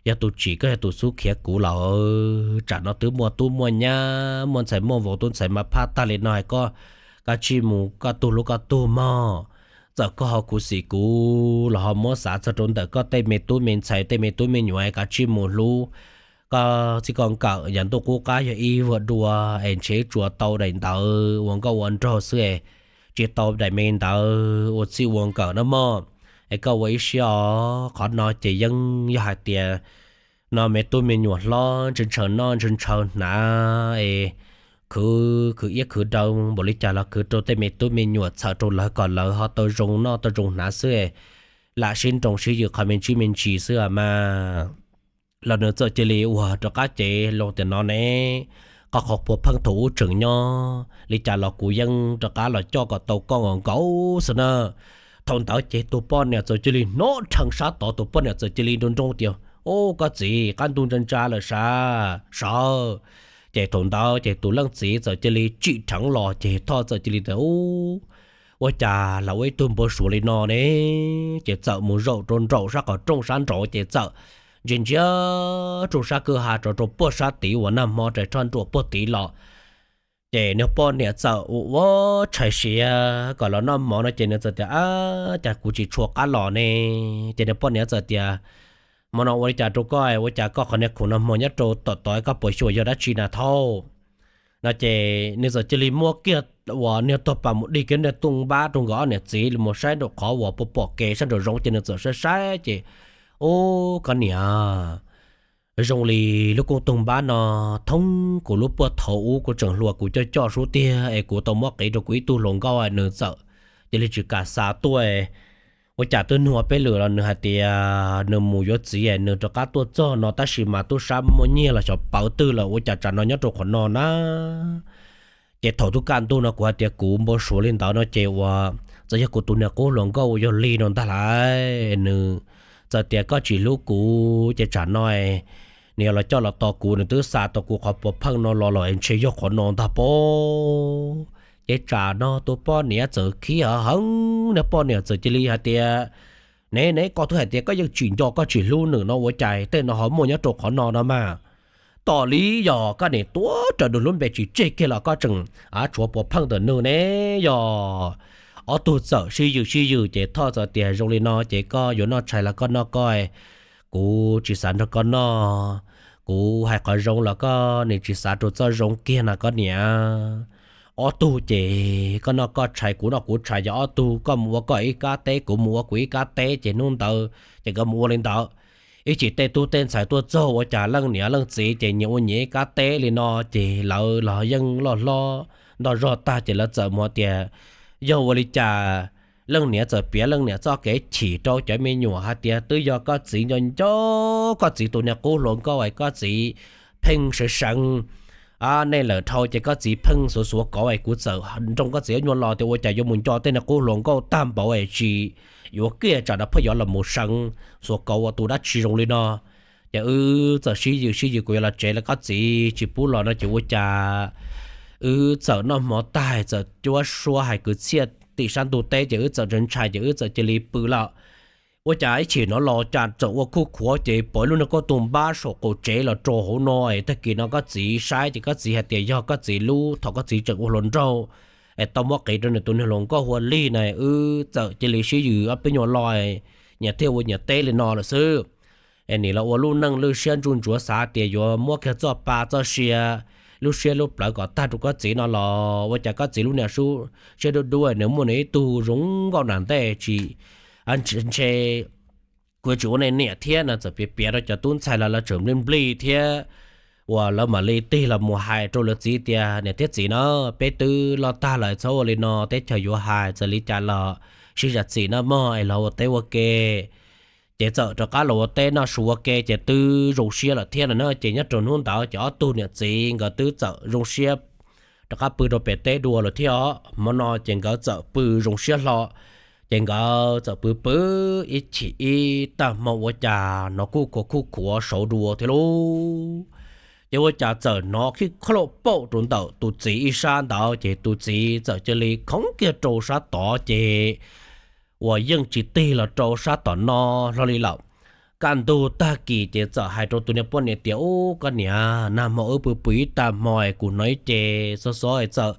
yog tus tsim koj yog tus xub khiav kuv lawm. Tsam no twb muaj tub muaj nyab muaj ntxhais muaj vauv tub ntxhais mas phaj tag li no es koj kav tsij mus koj tug hlub koj tug mog. Txawm koj ho khuv xim kuv los ho muab xav txog rau ntawm koj tej me tub me ntxhais tej me tub me nyuam es kav tsij mus hlub koj txij koj nkawm. Yav ntuj qub qab yog ib vuag dua es ntshe tsuas tau daim ntawv ua nkauj ua nraug xwb es tsis tau daim me ntawv ua txij ua nkawm no mog. Es koj ua ib siab os, qhov no ces yeej yog hais tias no me tub me nyuam hlob ntshaw ntshaw noj ntshaw ntshaw hnav es khwv khwv iab khwv daw npaum li cas los khwv rau tej me tub me nyuam txhawm rau lawv kom lawv ho tau zoo noj tau zoo hnav xwb, lam sib nroo sib yws qhov me ntsis me ntsis xwb mas. Los nws txawm cia li uas rov qab cev loo tias no ne, koj qhov puav pheej thaum ub tseem nyob li cas los kuv yeej rov qab los coj kom tau koj nkaus nkaus xwb na. Thaum ntawd ces tus poj niam txawm cia li hnov rhees sab tod, tus poj niam txawm cia li nroo nroo tias, ub, koj txiv, qab ntuj ntsa ntsa lawm sav, sawv. Ces thaum ntawd ces tus leej txiv txawm cia li tsim dheev los ces Thoj txawm cia li tias, ub, ua cas los ua ib tug npau suav li no ne? Ces txawm mus zaum rau nraum sab qhov rooj sab nraud ces txawm ntsia ntsia rau sab kwj ha rov rau puag sab tid uas nag hmo rais roj nruam puag tid los. Ces nws poj niam txawm ua ua tshais siav kom los noj mov no ces nws txawm tias, ab, cas kuv tsis tshua qab los ne? Ces nws poj niam txawm tias, hmo no ua li cas rau koj, ua cas koj qhov niag khoom nag hmo nyob rau tom tod, koj puas xyuas yog dab tsi na Thoj? No ces nws txawm cia li muab kiag uas niag tog pas mus dig kiag niag tooj npab rau nkawd ob niam txiv mus saib nraum qhov uas pom pom kev sab nraum zoov ces nws txawm saib saib ces, ub, koj niam, zoo li lub kauj toog npab no thoob kuv lub puag thaum ub kuv tseem hluas kuv coj coj sub tiag es kuv tau muab qiv rau kuv ib tug hluas nkauj, nws txawm cia li tsis kam xa tuaj. Ua cas twb nug peb lwm los nws hais tias nws mus yuav txiv, nws rov qab tuaj txog no tab sis mas tub sab muaj nyiaj los xyov pawv twg lawm, ua cas tsam no nyob rau qhov no na? Ces thaum twb kaj ntug no kuv hais tias kuv npau suav li ntawd no ces uas txawm yog kuv tus niam qub hluas nkauj uas yog Lig no ntag lauj, nws txawm tias koj tsis hlub kuv ces tsam no nws yog los coj los tos kuv, nws twb xa tau kuv qhov puav pheej no los lawm, ntshe yog qhov no ntag pob. Ces tsam no tus poj niam txawm khib heev heev, niag poj niam txawm cia li hais tias, ne ne, koj twb hais tias koj yeej tsis nco koj tsis hlub nws no ua cas tej no ho muaj nyob rau qhov no no mas. Tos li yog koj nim tuav rawv nws lub npe tsis tseg kiag los koj tseem tshuav puav pheej ntawm nws ne. Yog ob tug txawm sib yws sib yws ces Thoj txawm tias zoo li no ces koj yuav noj tshais los koj noj koj, kuv tsis xav nrog koj noj. Kuv hais qhov zoo los koj nim tsis xav rau txoj zoo kiag na koj niam. Ob tug ces koj noj koj tshais kuv noj kuv tshais, yog ob tug koj mus ua koj ib kab teb kuv mus ua kuv ib kab teb ces hnub ntawd ces nkawd mus ua li ntawd. Ib chim tej tub tej ntxhais tuaj txog ua cas leej niam leej txiv ces nyias ua nyias ib kab teb li no ces lawv los yeej loj hlob ntoj zog tag ces lawv txawm mus tias yog ua li cas leej niam txawm piav leej niam txoj kev chim rau cov me nyuam hais tias twb yog koj txiv nco nco koj txiv tus niag qub hluas nkauj es koj txiv pheej seev seev nej lawm dhau ces koj txiv pheej xuav xuav kauv es kuv txawm nroo koj txiv ob nyuag lo tias ua cas yuav mus nco tej niag qub hluas nkauj tag npaum es tsis yuav kiag tsam no pheej yuav los mus seev xuav kauv ua tus dab tsi zoo li no. Ces wb txawm sib yws sib yws kuv yuav los tsev lawm koj txiv tsis pub los no ces ua cas wb txawm noj hmo tag txawm cuab suab hais kwv txhiaj tim sab ntug teb ces wb txawm ntshai ntshai ces wb txawm cia li pw lawm. Ua cas ib chim no los cas txawm ua khuj khuav ces pom ib lub niag kauj toog npab saum qaum tsev los rau hauv no es tag kis no koj txiv saib ces koj txiv hais tias yog koj txiv lub thaum koj txiv tseem ua hluas nraug es tau muab qiv rau nws tus niag hluas nkauj hu ua Lig na, wb txawm cia li sib yws ob peb nyuag lo nyias thiaj ua nyias teb li no lawm xwb. Es nim los ua lub neej lwj siab ntsuj ntsuav xav tias yuav muab kiag txoj pa txoj sia, lub siab lub plawv kom tag rau koj txiv no los ua cas koj txiv lub niag siab dub dub nws muaj nws ib tug zoo nkauj nram ntej tsis ntshe kuv tsis ua nej niam thiab no txawm piav piav rau cov tub ntxhais los lawv tseem nplij nplij thiab uas lawv mam li tig los mus hais rau lawv txiv tias niam thiab txiv na, peb twb loj tag lawm txhob ua li no, teb chaws yuav hais txawm li cas los sib zam txim nawb mog es los ua teb ua ke. Ces txawm rov qab los ua teb noj su ua ke ces twb zoo siab lawm thiab no na. Ces nyob rau hnub ntawd ces ob tug niam txiv nkawd twb txawm zoo siab rov qab pw rau pem teb dua lawm thiab os. Hmo no ces nkawd txawm pw zoo siab hlo, ces nkawd txawm pw pw ib chim ib tag hmo ua cas hnov kuj khuav kuj khuav saud dua thiab lauj. Ces ua cas txawm hnov khib khlauj pauj rau ntawm tus txiv ib sab ntawd ces tus txiv txawm cia li khoov kiag rau sab tod ces uas yeej tsis tig los rau sab tom no hlo li lawm. Kaj ntug tag kis ces txawm hais rau tus niag poj niam tias, Ub, koj niam, nag hmo wb pw pw ib tag hmo es kuv hnov ib ce xob xob es txawm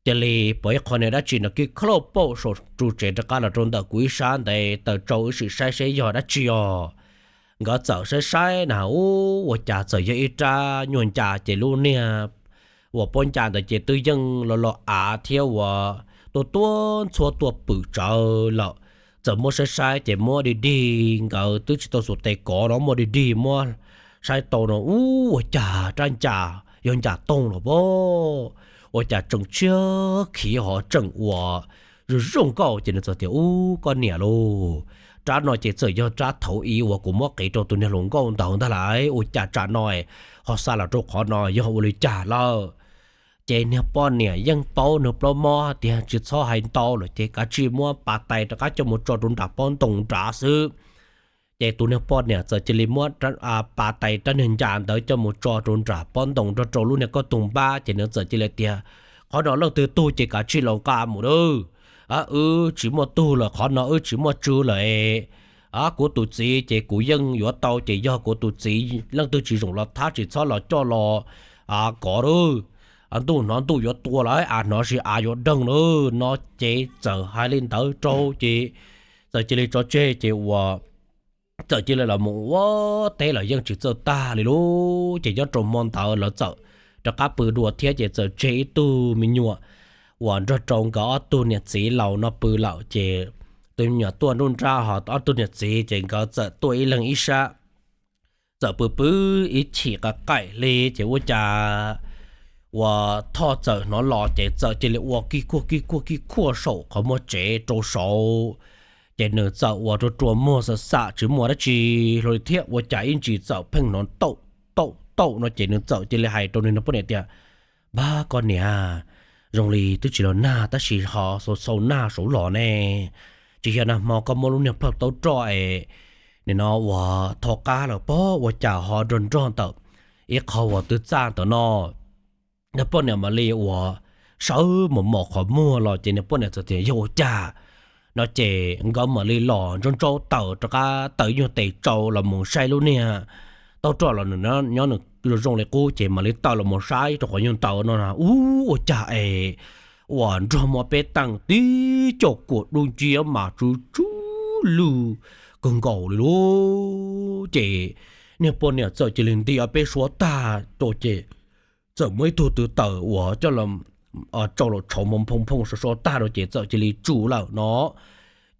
cia li pom ib qho niag dab tsi no khib khlauj pauj saum ru tsev rov qab los rau ntawm kuv ib sab ntev taws tsau, wb sim saib saib yog dab tsi os. Nkawd txawm saib saib na, ub, ua cas txawm yog ib rab nyuag ncas ces lub niag uas pob ncas ntawd ces twb yeej los los av thiab uas tuaj tuaj ntxhua tuaj pwm tsawv lawm. Txawm muab saib saib ces muab dig dig, nkawd twb tsis tau xuas tes kov no muab dig dig muab saib tau no, ub, ua cas rab ncas yog ncas toog los pab, ua cas tseem tshiab khiv ho tseem uas zoo zoo nkauj ces nws txawm tias, Ub, koj niam lauj, rab no ces txawm yog rab thaum ub uas kuv muab qiv rau tus niag hluas nkauj ntawd ntag lauj, ua cas tsam no ho xa los rau qhov no yog ua li cas lawm? Ces niag poj niam yeej paub nws plaub mob tias tsis txhob hais ntau lawm ces kav tsij muab pas tais rov qab coj mus tso rau nram pob ntoo nrad xwb. Ces tus niag poj niam txawm cia li muab pas tais rab niag ncas ntawd coj mus tso rau nram pob ntoo nrog rau lub niag kauj toog npab ces nws txawm cia li tias, Qhov no leej twg tug ces kav tsij los nqa mus lawm. Wb tsis muaj tug lawm, qhov no wb tsis muaj tswv lawm. Kuv tus txiv ces kuv yeej yuav tau ces yog kuv tus txiv, leej twg tsis zoo los thab tsis txhob los coj los kov lawm. Ntuj hnov ntuj yuav tua lawm, av hnov si av yuav deeg lawm no ces txawm hais li ntawd rau ces txawm cia li tso tseg ces uas txawm cia li los mus ua teb los yeej tsis txawj tag li lauj. Ces nyob rau hmo ntawd lawv txawm rov qab pw dua thiab ces txawm tseg ib tug me nyuam uas nrog rau nkawd ob tug niam txiv laus no pw lawm ces tus me nyuam tuaj nruab nrab ho ob tug niam txiv ces nkawd txawm tuaj ib leeg ib sab. Txawm pw pw ib chim qaim qaim li ces ua cas uas Thoj txawm hnov los ces txawm cia li ua kib kuaj kib kuaj kib kuaj saum qhov muag tsev rau saud. Ces nws txawm ua rua rua muag xam xam tsis muaj dab tsi hlo li thiab ua cas ib ntsis txawm pheej hnov tauj tauj tauj no ces nws txawm cia li hais rau nws niag poj niam tias, Npab koj niam, zoo li twb tsis los nag tab sis ho xau xau nag saud los ne. Tsis yog nag hmo koj muab lub niag plhaub taub roj es nim no uas tho qab lawm pob ua cas ho nrog nrog ntawm ib qho uas twb txaj ntawm no. Niag poj niam mam li uas sawv mos mos qhov muag los ces niag poj niam txawm tias yog ua cas no ces nkawd mam li los ntsaub ntsaub taws rov qab taws nyuag tes tsau los mus saib lub niag taub roj los nws nyob nws zoo zoo li qub ces mam li taws los mus saib rau qhov nyuag ntawd no na ub ua cas es uas nrog muaj peb teem tib co kuam dub nciab mas tsw tsw lwj kawg nkaus li lauj. Ces niag poj niam txawm cia li nti ob peb suab tag rau ces txawm muaj ib tug tw taws uas coj los tsau los tshauv nphoo nphoo nphoo so so tag rau ces txawm cia li tsum lawm no.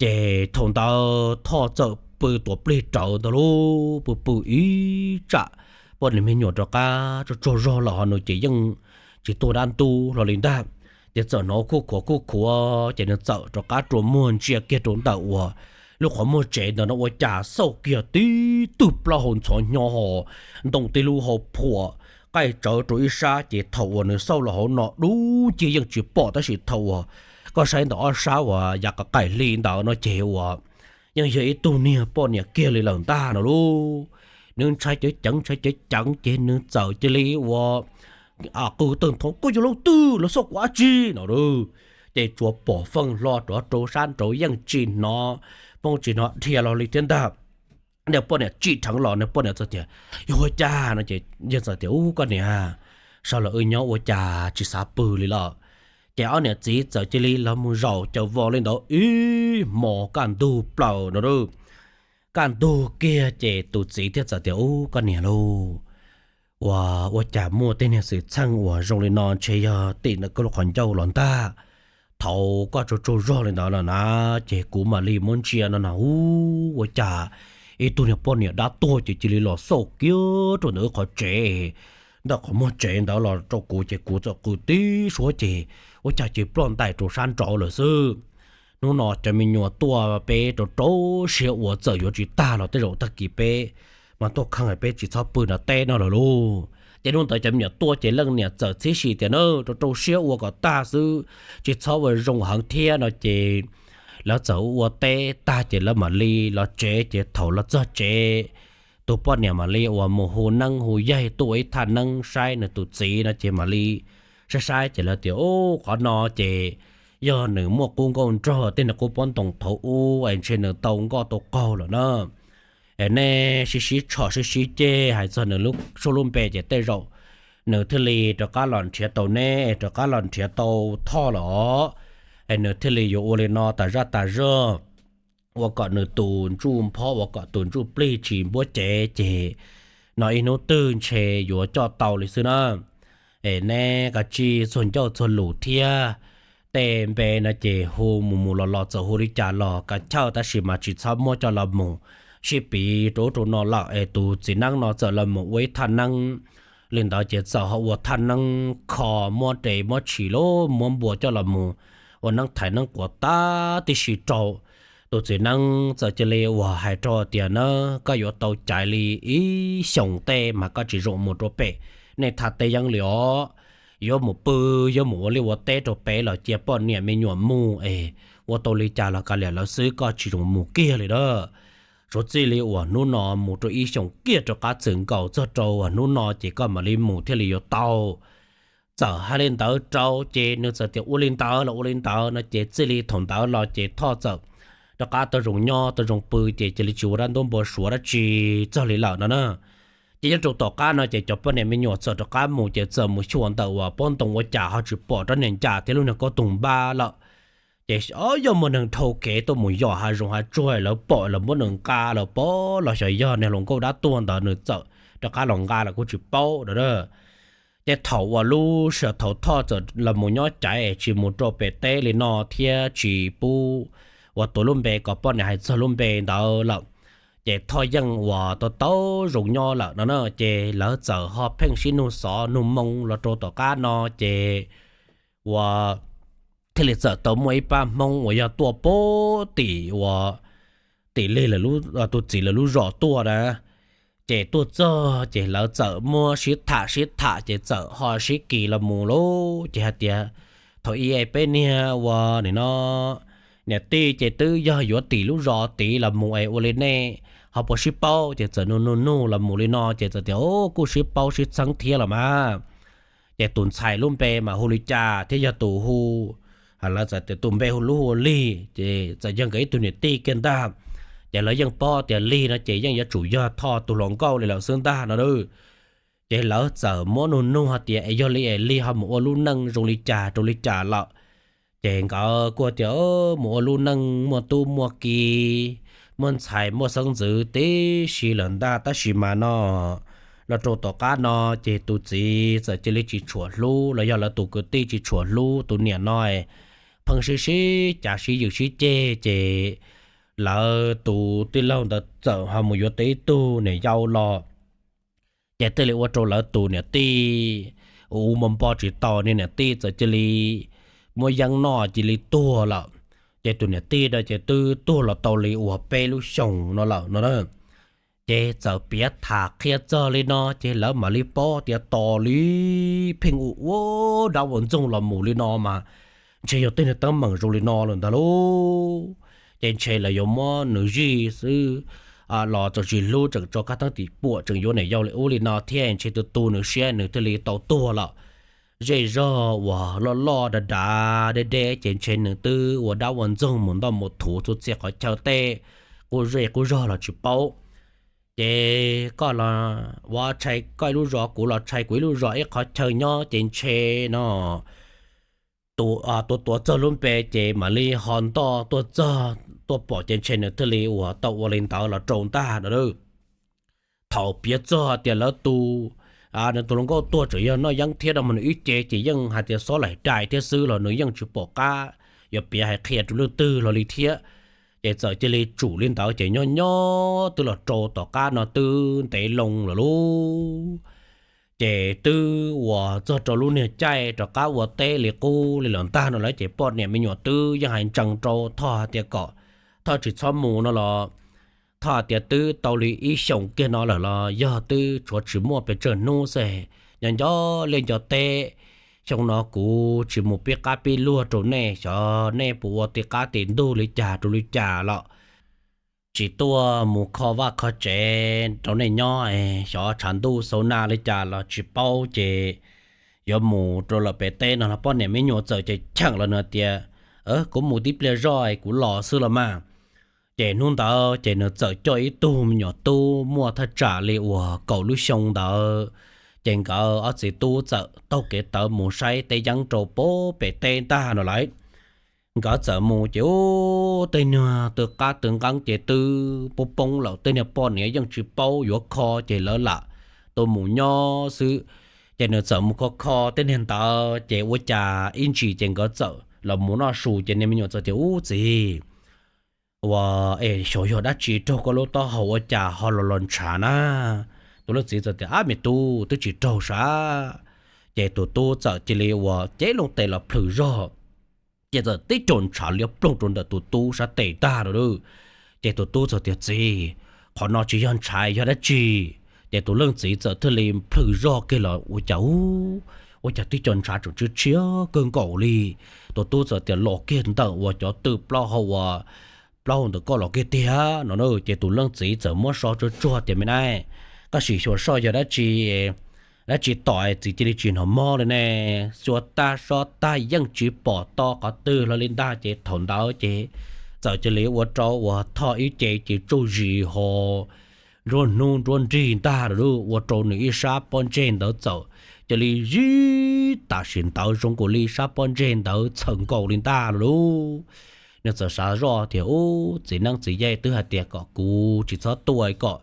Ces thaum ntawd Thoj txawm pw tuav plig rawv ntag lauj, pw pw ib tsam poj niam me nyuam rov qab tsaug tsaug zog lawm ho nws ces yeej tsis tuag dab ntub hlo li ntag. Ces txawm hnov khuj khuav khuj khuav ces nws txawm rov qab rua muag ntsia kiag rau ntawm uas lub qhov muag tsev ntawd no ua cas xauj kiag tib tug plaub hau ntxhov hnyo ho ntoo tib lub hau phuam qaij tsawv rau ib sab ces thaum uas nws xauj los hauv no dub nciab yeej tsis pom, tab sis thaum uas koj saib ntawm ob sab uas yav qaij hli ntawd no ces uas yeej yog ib tug niag poj niam kiag li lawm ntag no lauj. Nws ntshai ceev ceev ntshai ceev ceev ces nws txawm cia li ua qw tawg ntho, koj yog leej twg los xauj kuv dab tsi no lauj. Ces tsuas pom feej hlo rov rau sab nraud yeej tsis hnov poob tsis hnov dhia los li thiab ntag. Nws poj niam tsim dheev los nws poj niam txawm tias, yog ua cas no ces yog txawm tias, ub koj niam, sawv los wb nyob ua cas tsis xav pw li lawm. Ces ob niam txiv txawm cia li los mus zaum caws vos li ntawd ib hmos kaj ntug plaws no lauj. Kaj ntug kiag ces tus txiv thiaj txawm tias, ub koj niam lauj, ua, ua cas muaj tej niag xwm txheej uas zoo li no ntshe yog tim ntawm koj lub qhov ncauj los ntag. Thaum koj tsaug tsaug zog li ntawd no na, ces kuv mam li muab ntsia no na, ub ua cas ib tug niag poj niam dab tuag ces cia li los xauj kiag rau ntawm wb qhov tsev, ntawm qhov muag tsev ntawd los rau kuv ces kuv txawm qw tib suab ces ua cas ces ploj ntais rau sab nraud lawm xwb. Hnub no cov me nyuam tuaj peb rau rau siab ua txawm yuav tsis tag los tej zaum tag kis peb mas tuaj kheej peb tsis txhob pw nram teb no lawm lauj. Ces hnub ntawd cov me nyuam tuaj ces leej niam txawm txhib si tias na, rau rau siab ua kom tag xwb, tsis txhob ua zoo heev thiab no ces lawv txawm ua teb tag ces lawv mam li los tsev. Ces thaum los txog tsev, tus poj niam mam li uas mus hu neeb hu yaig tuaj ua ib thaj neeb saib nws tus txiv no ces mam li saib saib ces lawv tias, ub qhov no ces yog nws muaj qub nkauj nraug tej niag qub pob ntoos thaum ub es ntshe nws tau nkoj tau qaug lawm na. Es nej sib sib tshom sib sib ceg hais txog nws lub suab lub npe ces tej zaum nws thiaj li rov qab los nrhiav tau neb, rov qab los nrhiav tau Thoj lawm os. Es nws thiaj li yuav ua li no tas zaj tas zog, ua kom nws tus ntsuj phob, ua kom tus ntsuj plig tsis npuab cev ces no ib hnub twg ntshe yuav coj tau li xwb na. Es neb kav tsij txuag ncauj txuag lus thiab, tej npe no ces hu mus mus los los txawm hu li cas los kav chawj tab sis mas tsis txhob muab coj los mus sib piv rau ub rau no lawm. Es tus txiv neeb no txawm los mus ua ib thaj neeb li ntawd ces txawm ho ua thaj neeb kho, muab res muab tshis lub muab npua coj los mus ua neeb thaiv neeb quav tag tib si rau. Tus txiv neeb txawm cia li uas hais rau tias na, koj yuav tau caiv li ib xyoos tej mas koj tsis zoo mus rau pem nej thaj teb yeeb li os. Yuav mus pw, yuav mus ua liaj ua teb rau pem los cia poj niam me nyuam mus es ua tau li cas los kav liam lawv xwb, koj tsis zoo mus kiag li na. Suav txij li uas hnub no mus rau ib xyoos kiag rov qab txwm nkaus txog rau uas hnub no ces koj mam li mus thiaj li yuav tau. Txawm hais li ntawd rau ces nws txawm tias ua li ntawd los ua li ntawd no ces txij li thaum ntawd los ces Thoj txawm rov qab tau zoo nyob tau zoo pw ces cia li tsis ua dab ntub npau suav dab tsi txog li lawm no na. Ces nyob rau tom qab no ces cov poj niam me nyuam txawm rov qab mus ces txawm mus xyuas ntawm uas pob ntoo ua cas ho tsis pom rab niag ncas thiab lub niag kauj toog npab lawm. Ces o yog muaj neeg dhau kev tuaj mus yos hav zoov hav tsuag lawv pom lawv muab nws nqa lawm pob los xyov yog niag hluas nkauj dab tuag ntawd nws txawm rov qab los nqa los kuj tsis paub no. Ces thaum uas lub sij hawm thaum Thoj txawm los mus nyob caiv tsis mus rau pem teb li no thiab tsis pub uas tuav lub npe kom poj niam hais txog lub npe ntawd lawm, ces Thoj yeej uas tau tau zoo nyob lawm no na. Ces lawv txawm ho pheej sib nug xov nug moo los rau tom qab no ces uas thiaj li txawm tau muaj ib pab Hmoob uas yog tuaj puag tim uas tim Lig, tus txiv lawv lub zos tuaj na. Ces tuaj txog ces lawv txawm muab sib tham sib tham ces txawm ho sib kis los mus lauj. Ces hais tias thaum ub peb niag uas nim no niam tij ces twb yog yuav tim lub zos tid los mus es ua li nej ho puas sib paub. Ces txawm nug nug nug los mus li no ces txawm tias o kuj sib paub sib txheeb thiab los mas. Ces tus ntxhais lub npe mas hu li cas thiab yog tus hu, lawv txawm tias tus npe hu lub hu ua Lig, ces txawm yog nkawd ib tug niam tij kiag ntag. Ces lawv yeej paub tias Lig no ces yeej yuav tsum yog Thoj tus hluas nkauj li lawm xwb ntag no. Ces lawv txawm muab nug nug hais tias es yog li es Lig ho mus ua lub neej zoo li cas rau li cas lawm. Ces nkawd kuj tias mus ua lub neej muaj tub muaj ki, muaj ntxhais muaj xeeb ntxwv tib si lawm ntag, tab sis mas no los rau tom qab no ces tus txiv txawm cia li tsis tshua hlub los yog lawv tus kwv tij tsis tshua hlub tus niam no, pheej sib sib cav sib ywm sib ceg ces lawv tus tij laug ntawd txawm ho mus yuav tau ib tug niam yau los. Ces thiaj li ua rau lawv tus niam tij ua ua npau npau tsis tau, niag niam tij txawm cia li muab yeeb noj cia li tuag lawm. Ces tus niam tij no ces twb tuag los tau li uas peb lub xyoos no lawm no. Ces txawm piav tham qhia txog li no ces lawv mam li paub tias tos li pheej ua ua dab ua ntxoog los mus li no mas ntshe yog tej niag teeb meem zoo li no lawm ntag lauj. Ces ntshe lawv yuav muab nws zij xwb los txawm tsis hlub, tseem tso kab teeb tim puam, tseem yuav niam yau li ub li no thiab, ntshe tus tu nws siab nws thiaj li tau tuag lawm. Zej zog uas loj loj dav dav deb deb ces ntshe nws twb ua dab ua ntxoog mus ntoj mus thuv txhua txhia qhov chaw tej, qub zej qub zog los tsis paub. Ces koj los ua tshais koj ib lub zos, kuv los tshais kuv ib lub zos, ib qhov chaw nyob ces ntshe no tus tuav txog lub npe ces mam li ho ntoj tuaj txog tuaj pom ces ntshe nws thiaj li uas tau ua li ntawd los rau ntag no. Thaum piav txog tias lawv tus, nws tus hluas nkauj tuag tseem yog noj yeeb thiab no mas nws ib ce ces yeej hais tias xob laim dai thiab xwb los nws yeej tsis pom qab yuav piav hais qhia rau leej twg los li thiab. Ces txawm cia li tsum li ntawd ces nyob nyob twb los rau tom qab no twb ntev loo lawm lauj. Ces twb uas txog rau lub niag caij rov qab ua teb li qub li lawm ntag no lawm ces poj niam me nyuam twb yeej hais ntsees rau Thoj hais tias kom Thoj tsis txhob mus no los Thoj hais tias twb tau li ib xyoos kiag no lawm los yog twb tshuav tsis muaj pes tsawg hnub xwb, nco nco liaj nco teb, xyoo no kuv tsis mus pib qab pib luag rau nej, xyov nej puas ua tim qab tim ntug li cas rau li cas los tsis tuaj mus kho vaj kho tsev rau nej nyob, xyov tshav ntuj xau nag li cas los tsis paub ces yuav mus rau lawm pem teb no los poj niam me nyuam txawm ces cheem los nws tias, kuv mus tib pliag zoj kuv los xwb los mas. Ces hnub ntawd ces nws txawm coj ib tug me nyuam tub muaj thaj tsam li uas kaum lub xyoo ntawd, ces nkawd ob txiv tub txawm taug kev tawv mus saib teb yeeb rau pem teb ntag no lawm. Nkawd txawm mus ces ub tej niag tw qab tw nqeeb ces twb poob poob lawm, tej niag poj niam yeej tsis paub yuav kho ces lawv lam tuaj mus nyob xwb. Ces nws txawm mus kho kho tej niag ntawd ces ua cas ib ntsis ces nkawd txawm los mus noj su ces niag me nyuam txawm tias, Ub txiv, ua es xyov yog dab tsi raug koj lub taub hau ua cas ho los los ntshav na? Tus leej txiv txawm tias, Ab me tub, twb tsis raug sav. Ces tus tub txawm cia li uas cev loo tes los plhws zog, ces txawm tib co ntshav liab ploog rau ntawm tus tub sab tes ntag lauj. Ces tus tub txawm tias, Txiv, qhov no tsis yog ntshav yog dab tsi? Ces tus leej txiv txawm thiaj li plhws zog kiag los ua cas ub, ua cas tib co ntshav tseem tshiab tshiab kawg nkaus li. Tus tub txawm tias los kiag ntawm uas cov tw plaub hau uas plaub hau ntawm koj los kiag tiag no. Ces tus leej txiv txawm muab so tsuag tsuag tias, Me na, koj sim xyuas soj yog dab tsi, dab tsi tom txiv cia li tsis hnov mob li ne. Xyuas tag so tag yeej tsis pom to qhov twg los li ntag. Ces thaum ntawd ces txawm cia li ua rau uas Thoj ib ce ces tsuj zis ho nruab hnub nruab nrig ntag lauj, ua rau nws ib sab pob ntseg ntawd txawm cia li zib tam sim ntawd zoo nkaus li sab pob ntseg ntawd txhaws nkaus li ntag lauj. Nws txawm xav zoj tias, Ub, txiv neeb txiv yaig twb hais tias kom kuv tsis txhob tuaj kom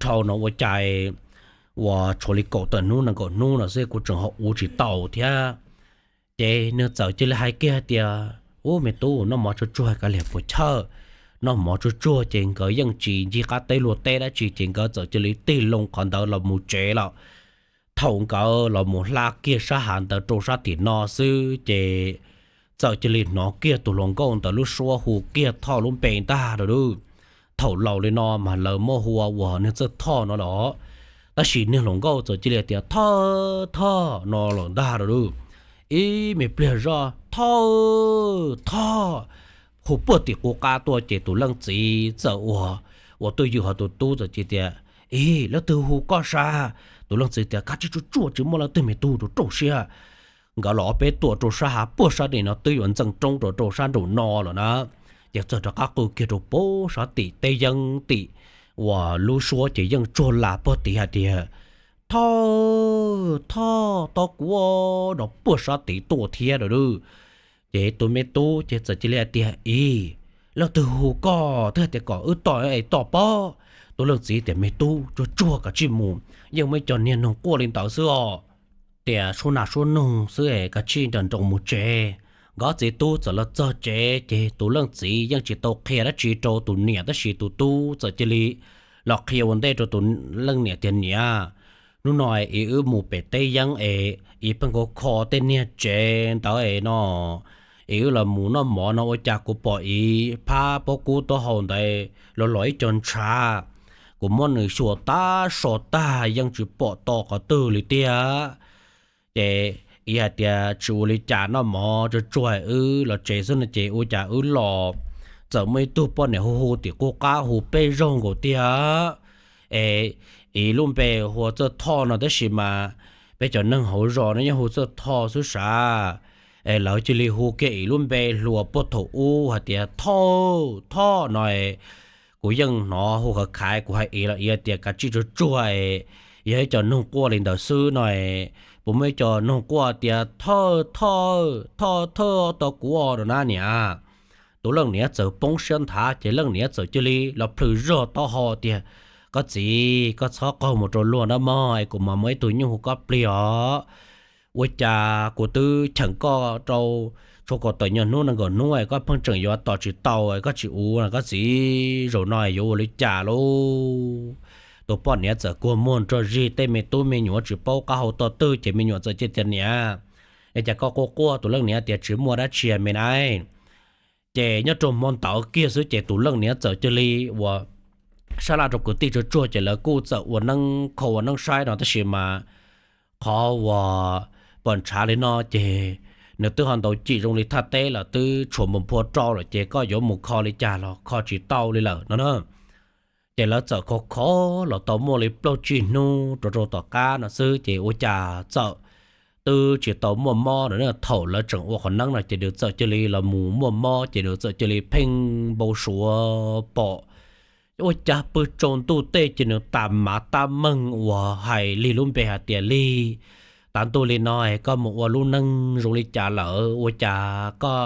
dhau no ua cas uas tshuav li kaum tawm hnub nees nkaum hnub no xwb kuv tseem ho ua tsis tau thiab. Ces nws txawm cia li hais kiag tias, Ub me tub, noj mov tsuag tsuag kav liam puas chawj. Noj mov tsuag tsuag ces nkawd yeej tsis ncig qab teb luag teb dab tsi ces nkawd txawm cia li tig loo qhov ntawd los mus tsev lawm. Thaum nkawd los mus hla kiag sab hav ntawd rau sab tim no xwb ces txawm cia li hnov kiag tus hluas nkauj ntawd lub suab hu kiag Thoj lub npe ntag lauj. Thaum laus li no mas lawv muab hu ua uas niag Txawj Thoj no los, tab sis niag hluas nkauj txawm cia li tias, Thoj, Thoj no lawm ntag lauj. Ib me pliag zoj, Thoj, Thoj, hu puag tim qub qab tuaj ces tus leej txiv txawm ua, ua twj ywm ho tus tub txawm cia tias, Ib, leej twg hu koj sab? Tus leej txiv tias, Kav tsij tsuag tsuag, tsis muaj leej twg, me tub, rau rau siab. Nkawd los ob peb tuam rau sab hav puag sab tim no twb yuav ntxeev roob rau rau sab nraum no lawm na. Ces txawm rov qab qw kiag rau puag sab tim teb yeeb tim uas lub suab ces yeej tsuag las puag tim hais tias, Thoj, Thoj, tos kuv, rov puag sab tid tuaj thiab lauj. Ces tus me tub ces txawm cia li hais tias, Ib, leej twg hu koj twb hais tias kom wb tos es tos pob. Tus leej txiv tias, Me tub, tsuag tsuag kav tsij mus, yeej muaj ib co niag noog quaj li ntawd xwb os. Tias suab nas suab noog xwb es kav tsij nrawm nroos mus tsev. Nkawd txiv tub txawm los txog tsev ces tus leej txiv yeej tsis tau qhia dab tsi rau tus niam tab sis tus tub txawm cia li los qhia ua ntej rau tus leej niam tias, Niam, hnub no es wb mus pem teb yeeb es wb pheej kho kho tej niag tsev ntawd es no es wb los mus noj mov no ua cas kuv pom wb phab pob kub taub hau ntawd los los ib co ntshav. kuv muab nws xyuas tab so tag yeej tsis pom to qhov twg li tiag. Ces ib hais tias tsis ua li cas, noj mov tsuag tsuag wb los tsev xwb no ces ua cas wb los txawm muaj ib tug poj niam hu hu tim qub qab hu peb zaug nkaus tiag. Es ib lub npe hu ua Txawj Thoj no tab sis mas peb cov neeg hauv zos no yeej hu Txawj Thoj xwb sav. Es lawv cia li hu kiag ib lub npe hluas puag thaum ub hais tias Thoj, Thoj no. Kuv yeej hnov hu khov khaiv, kuv hais ib los ib tias kav tsij tsuag tsuag, yog ib co noog quaj li ntawd xwb no. Puas muaj ib co noog quaj tias Thoj, Thoj, Thoj, Thoj tau kuv no na niam? Tus leej niam txawm poob siab nthav ces leej niam txawm cia li los plhws zog taub hau tias, Koj txiv, koj txhob qaug mus rau luag na mog, es kuv mam muaj ib tug nyuj hu koj plig os. Ua cas kuv twb cheem koj rau txhua kaum tawm nyuag hnub nees nkaum hnub es koj pheej tseem yuav tos tsis tau, koj tsis ua, koj txiv, zaum no yuav ua li cas lauj? Tus poj niam txawm kua muag nrog zig, tej me tub me nyuam tsis paub qab hau tog twg ces me nyuam txawm cia tias, Niam, es cas koj quaj quaj? Tus leej niam tias, Tsis muaj dab tsi me na. Ces nyob rau hmo ntawd kiag xwb ces tus leej niam txawm cia li ua sab laj rau kwv tij tsuag tsuag ces lawv kuj txawm ua neeb kho ua neeb saib no tab sis mas qhov uas pom ntshav li no ces nws twb ho ntaus cim zoo li thaj teb lawm, twb tshuav mus phua rau lawm ces koj yuav mus kho li cas los kho tsis tau li lawm no na. Ces lawv txawm kho kho los tau muaj li plaub tsib hnub rau rau tom qab no xwb ces ua cas txawm twb tsis tau muaj mob no. Thaum lawv tseem ua qhov neeb no ces nws txawm cia li los mus muaj mob ces nws txawm cia li pheej npau suav pom ua cas pw tsaus ntuj tej ces nws tas mav tab meeg uas hais Lig lub npe hais tias, Lig, tav ntuj li no koj mus ua lub neej zoo li cas lawm? Ua cas koj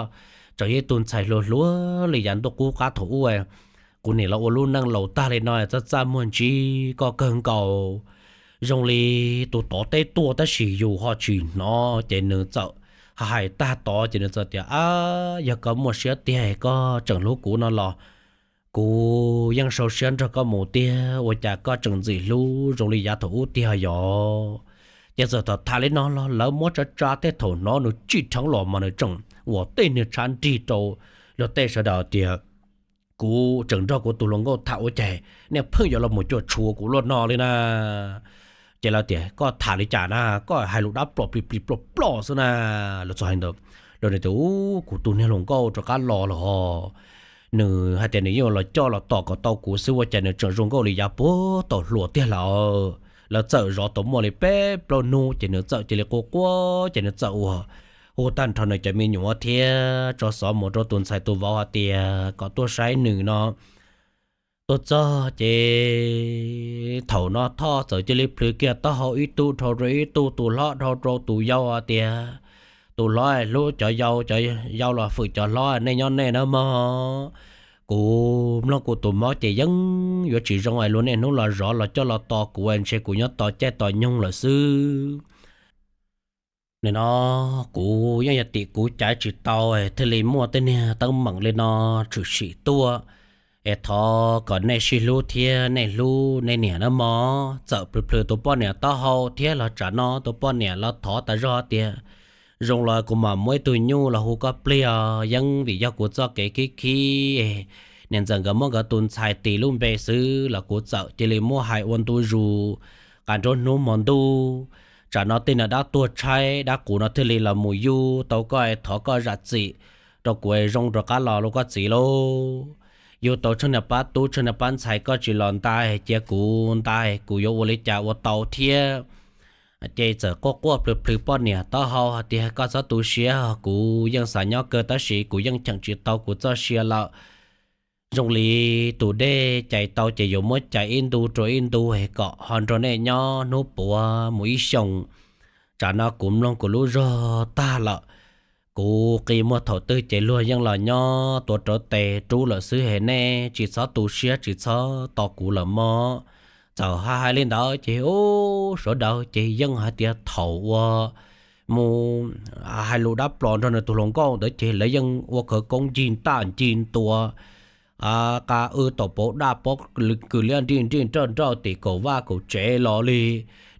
tseem yog ib tug ntxhais hluas hluas li yav ntuj qub qab thaum ub, kuv niam los ua lub neej laus tag li no txaj txaj muag ntsib koj kawg nkaus, zoo li tus tod teb tuaj tab sis yus ho tsis hnov. Ces nws txawm hais tag tod ces nws txawm tias, Ab, yog koj muaj siab tiag koj tseem hlub kuv no los kuv yeej sau siab nrog koj mus tiag, ua cas koj tseem ntxim hlub zoo li yav thaum ub tiag yog? Ces txawm tham tham li no los lawv muab tsa tsa tej thaum hnov nws tsim dheev los mas nws tseem ua tej niag tshav nrig rau luag tej sawv daws tias, Kuv tseem nrog kuv tus hluas nkauj tham ua cas nej pheej yuav los mus cuam tshuam kuv luaj no li na? Ces lawv tias, Koj tham li cas na? Koj hais lus dab plom plig plig plom plom xwb na. Lawv txawm hais ntawd, lawv tias, Kuv tus niag hluas nkauj rov qab los lawm hos, nws hais tias nws yeej los coj los tos kom tau kuv xwb ua cas nws tseem zoo nkauj li yav puag thaum hluas tiag lawm. Lawv txawm zov tau muaj li peb plaub hnub ces nws txawm cia li quaj quaj ces nws txawm ua hu tag nrho nws cov me nyuam thiab tso xov mus rau tus ntxhais tus vauv hais tias kom tuaj saib nws no. Tuaj txog ces thaum no Thoj txawm cia li plhws kiag taub hau ib tug dhau rau ib tug, tus hlob dhau rau tus yau hais tias, Tus hlob hlub cov yau, cov yau los fwm cov hlob, nej nyob nej nawb mog. Kuv mloog kuv tus mob ces yeej yuav tsis zoo es luag niaj hnub los zov los coj los tos kuv, ntshe kuv nyob tos caij tos nyoog lawm xwb. Nim no kuv yeej yog tim kuv caiv tsis tau thiaj li muaj tej niag teeb meem li no tshwm sim tuaj. Es thov kom nej sib hlub thiab nej hlub nej niam nawb mog. Txawm plhws plhws tus poj niam taub hau thiab los tsam no tus poj niam los thov tas zog tias, Zoo los kuv mam muab ib tug nyuj los hu koj plig os, yeej vim yog kuv txoj kev khib khib, niam ntxawm nkawd muab nkawd tus ntxhais tis lub npe xwb los kuv txawm cia li muab hais ua ntu zus. Qas nruab hnub hmo ntuj, tsam no tej niag dab tuag tshaib dab qus no thiaj li los mus yug tau koj, thov koj zam txim rau kuv zoo rov qab los lauj koj txiv lauj. Yug tau tsheej niag pab tub tsheej niag pab ntxhais koj tsis los ntais cia kuv ntais kuv yuav ua li cas ua tau thiab. Ces txawm quaj quaj plhws plhws poj niam taub hau hais tias, Koj txhob tu siab, kuv yeej xav nyob kawg tab sis kuv yeej cheem tsis tau kuv txoj sia lawm. Zoo li tus dej cais tau ces yuav muab cais ib ntu rau ib ntu es kom ho nrog nej nyob hnub puav mus ib xyoos. Tsam no kuv mloog kuv lub zog tag lawm, kuv qi muag thaum twg ces luag yeej los nyob tuav rawv tes rub lawm xwb es nej tsis txhob tu siab tsis txhob tos kuv lawm mog. Txawm hais hais li ntawd ces ub sawv daws ces yeej hais tias thaum uas mus hais lus dab plos nrog nws tus hluas nkauj ntawd ces lawv yeej ua khawv koob ncig ntaj ncig ntua, qa wb tau pauv daj pauv kws liab nrij nrij nrauj nrauj tim kaum vaj kaum tsev los li.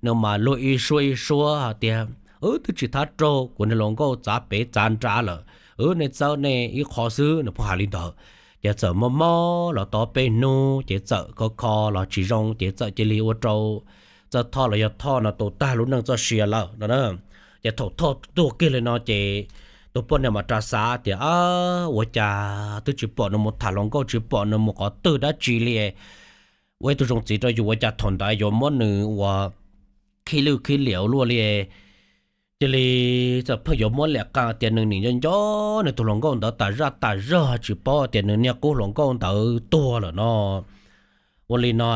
Nws mas luag ib suab ib suab hais tias, Wb twb tsis thab raug, kuv niag hluas nkauj txav pem txav nrad lawm, wb nej txawb nej ib qho xwb. Nws pheej hais li ntawd Ces txawm mob mob los tau peb hnub ces txawm kho kho los tsis zoo ces txawm cia li ua rau Txawj Thoj los yog Thoj no tu tag lub neej txoj sia lawm no na. Ces thaum Thoj tuag kiag li no ces tus poj niam mas rov xav tias, ua cas twb tsis pom nws mus tham hluas nkauj, tsis pom nws mus qhov twg dab tsi li, ua ib tug zoo txiv rau yus ua cas thaum ntawd yuav muab nws ua khib lwj khib liam luaj li. Cia li txawm pheej yuav muab liam qaa tias nws nim nco nco nws tus hluas nkauj ntawd tas zaj tas zog, tsis paub tias nws niag qub hluas nkauj ntawd tuag lawm no. Ua li no,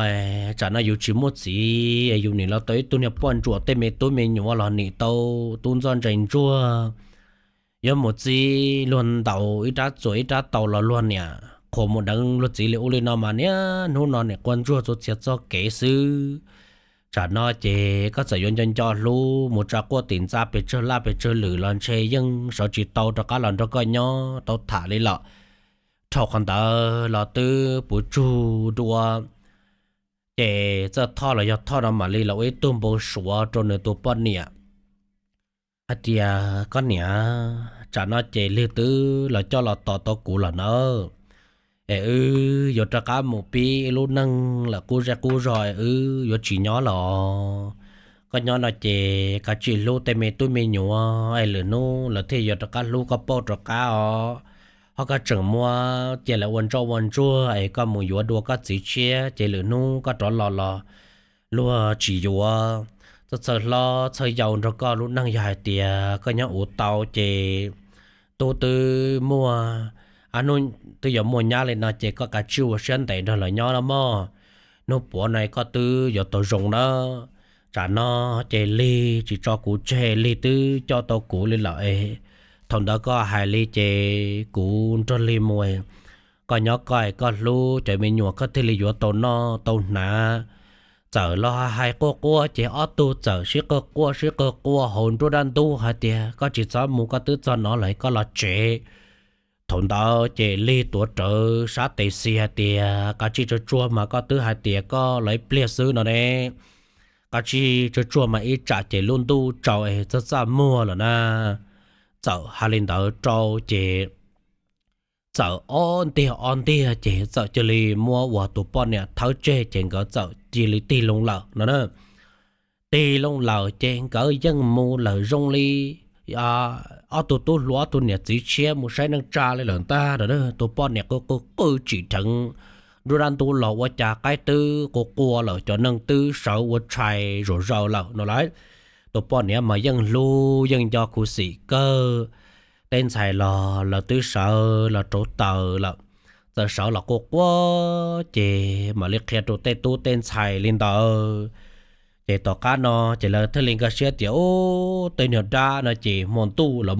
tsam no yus tsis muaj txiv, yus nim los tau ib tug niag poj ntsuam, tej me tub me nyuam los nim tau tub ntxawg ntse ntsuag, yuav mus txib luag ntaus ib rab txuas ib rab taus los luag niam qhuas mus deev luag txiv li ub li no mas niaj hnub no nim quaj ntsuag txhua txhia txoj kev xwb. Tsam no ces koj txawm yuav nco nco hlub mus tsa quaj tim ntxa pes tsawg laj pes tsawg lwm los ntshe yeej sawv tsis tau rov qab los nrog koj nyob tau tham li lawm. Dhau qhov ntawd los twb puv tsug dua, ces Txawj Thoj los yog Thoj no mam li los ua ib tug npau suav rau nws tus poj niam hais tias, koj niam, tsam no ces Lig twb los coj los tos tau kuv lawm nawb, es wb yuav rov qab mus pib lub neej lawm qub zej qub zog, wb yuav tsis nyob lawm. Koj nyob no ces kav tsij hlub tej me tub me nyuam es lwm hnub lawv thiaj yuav rov qab hlub koj pauj rov qab os. Ho koj tseem muab cia lawv ua ntsoj ua ntsuag es koj mus yuav dua koj txiv tshiab ces lwm hnub koj rov los los luag tsis yuav. Txawj hlob txawj yau nrog koj lub neej yog hais tias koj nyob ua tau ces tub twb muaj, hnub twb yuav muaj nyab li no ces koj kav tsij ua siab ntev nrog lawv nyob no mog. Hnub puav no koj twb yuav tau zoo na. Tsam no ces Lig tsis tso kuv tseg, Lig twb coj tau kuv li lawm. Thaum ntawd koj hais li ces kuv nrog Lig mus, koj nyob koj, koj hlub cov me nyuam koj thiaj li yuav tau noj tau hnav. Txawm los hais quaj quaj ces ob tug txawm sib qawg quaj sib qawg quaj hauv nruab dab ntub hais tias, koj tsis txhob mus, koj twb txog no lawm koj los tsev. Thaum ntawd ces Lig tuav rawv sab tes xis hais tias, kav tsij tsuag tsuag mas, koj twb hais tias koj los ib pliag xwb no ne, kav tsij tsuag tsuag mas ib tsam ces lub ntuj tsaus es txaj txaj muag lawm na. Txawm hais li ntawd rau ces txawm ob ntiag ob ntiag ces txawm cia li muab ua tus poj niam thawb tseg ces nkawd txawm cia li tig loo lawm no na. Tig loo lawm ces nkawd yeej mus lawm zoo li ob tug tub hluas ob tug niam txiv tshiab mus saib neej tsa li lawm ntag no. Tus poj niam qw qw qw tsim dheev nruab dab ntub los ua cas qaib twb qua qua lawm, cov neeg twb sawv ua tshais zom zaws lawm no lauj. Tus poj niam mas yeej hlub yeej nco khuv xim kawg. Tej ntxhais los lawv twb sawv los rauv taws lawm, txawm sawv los qua qua ces mam li qhia rau tej tub tej ntxhais li ntawd. Ces tom qab no ces lawv thiaj li nkag siab tias, ub, tej niag dab no ces hmo ntuj los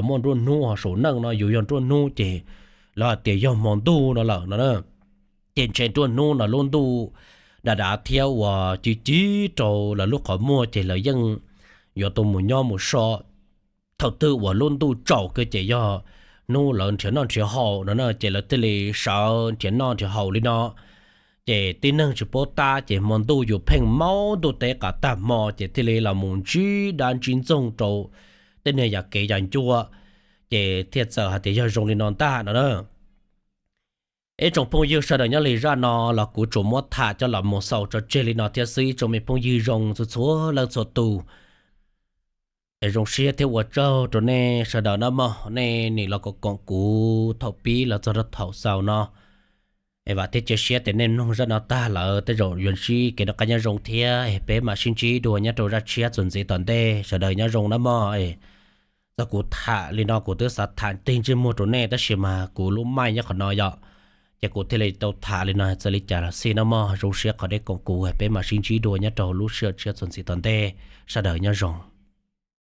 muaj nruab hnub, ho saum neej no yus yog nruab hnub ces lawv hais tias yog hmo ntuj no lawm no. Ces ntshe nruab hnub no lub ntuj dav dav thiab uas ci ci rau lawv lub qhov muag ces lawv yeej yuav tau mus nyob mus so. Thaum twg uas lub ntuj tsaus kiag ces yog hnub lawv nrhiav noj nrhiav haus no na, ces lawv thiaj li sawv nrhiav noj nrhiav haus li no. Ces tib neeg tsis paub tab ces hmo ntuj yus pheej maub ntuj teb qas tag hmo ces thiaj li los mus ntsib dab ntsib ntxoog rau tej niag yam kev yam ncua, ces thiaj txawm hais tias yog zoo li no ntag no na. Ib tsoom phooj ywg sawv daws nyob li zaj no los kuv tsuas muab tham coj los mus xaus tso tseg li no thiab xwb ib tsoom me phooj ywg zoo txhua txhua leej txhua tus. Es zoo siab thiab ua tsaug rau nej sawv daws nawb mog, nej nim los koom koom kuv thaum pib los txog rau thaum xaus no. Es vam thiab cia siab tias nej mloog zaj no tag lawm tej zaum yuav ntsib kev noj qab nyob zoo thiab es peb mam sib ntsib dua nyob rau zaj tshiab txuas ntxiv tom ntej. Sawv daws nyob zoo nawb mog. Txog kuv tham li no kuv twb xav tham tig ntsej muag rau nej tab sis mas kuv lub maij nyob qhov no yom, ces kuv thiaj li tau tham li no. Txawm li cas los xij nawb mog, zoo siab qhov nej koom kuv, peb mam sib ntsib dua nyob rau lub sij hawm tshiab txuas ntxiv tom ntej. Sawv daws nyob zoo.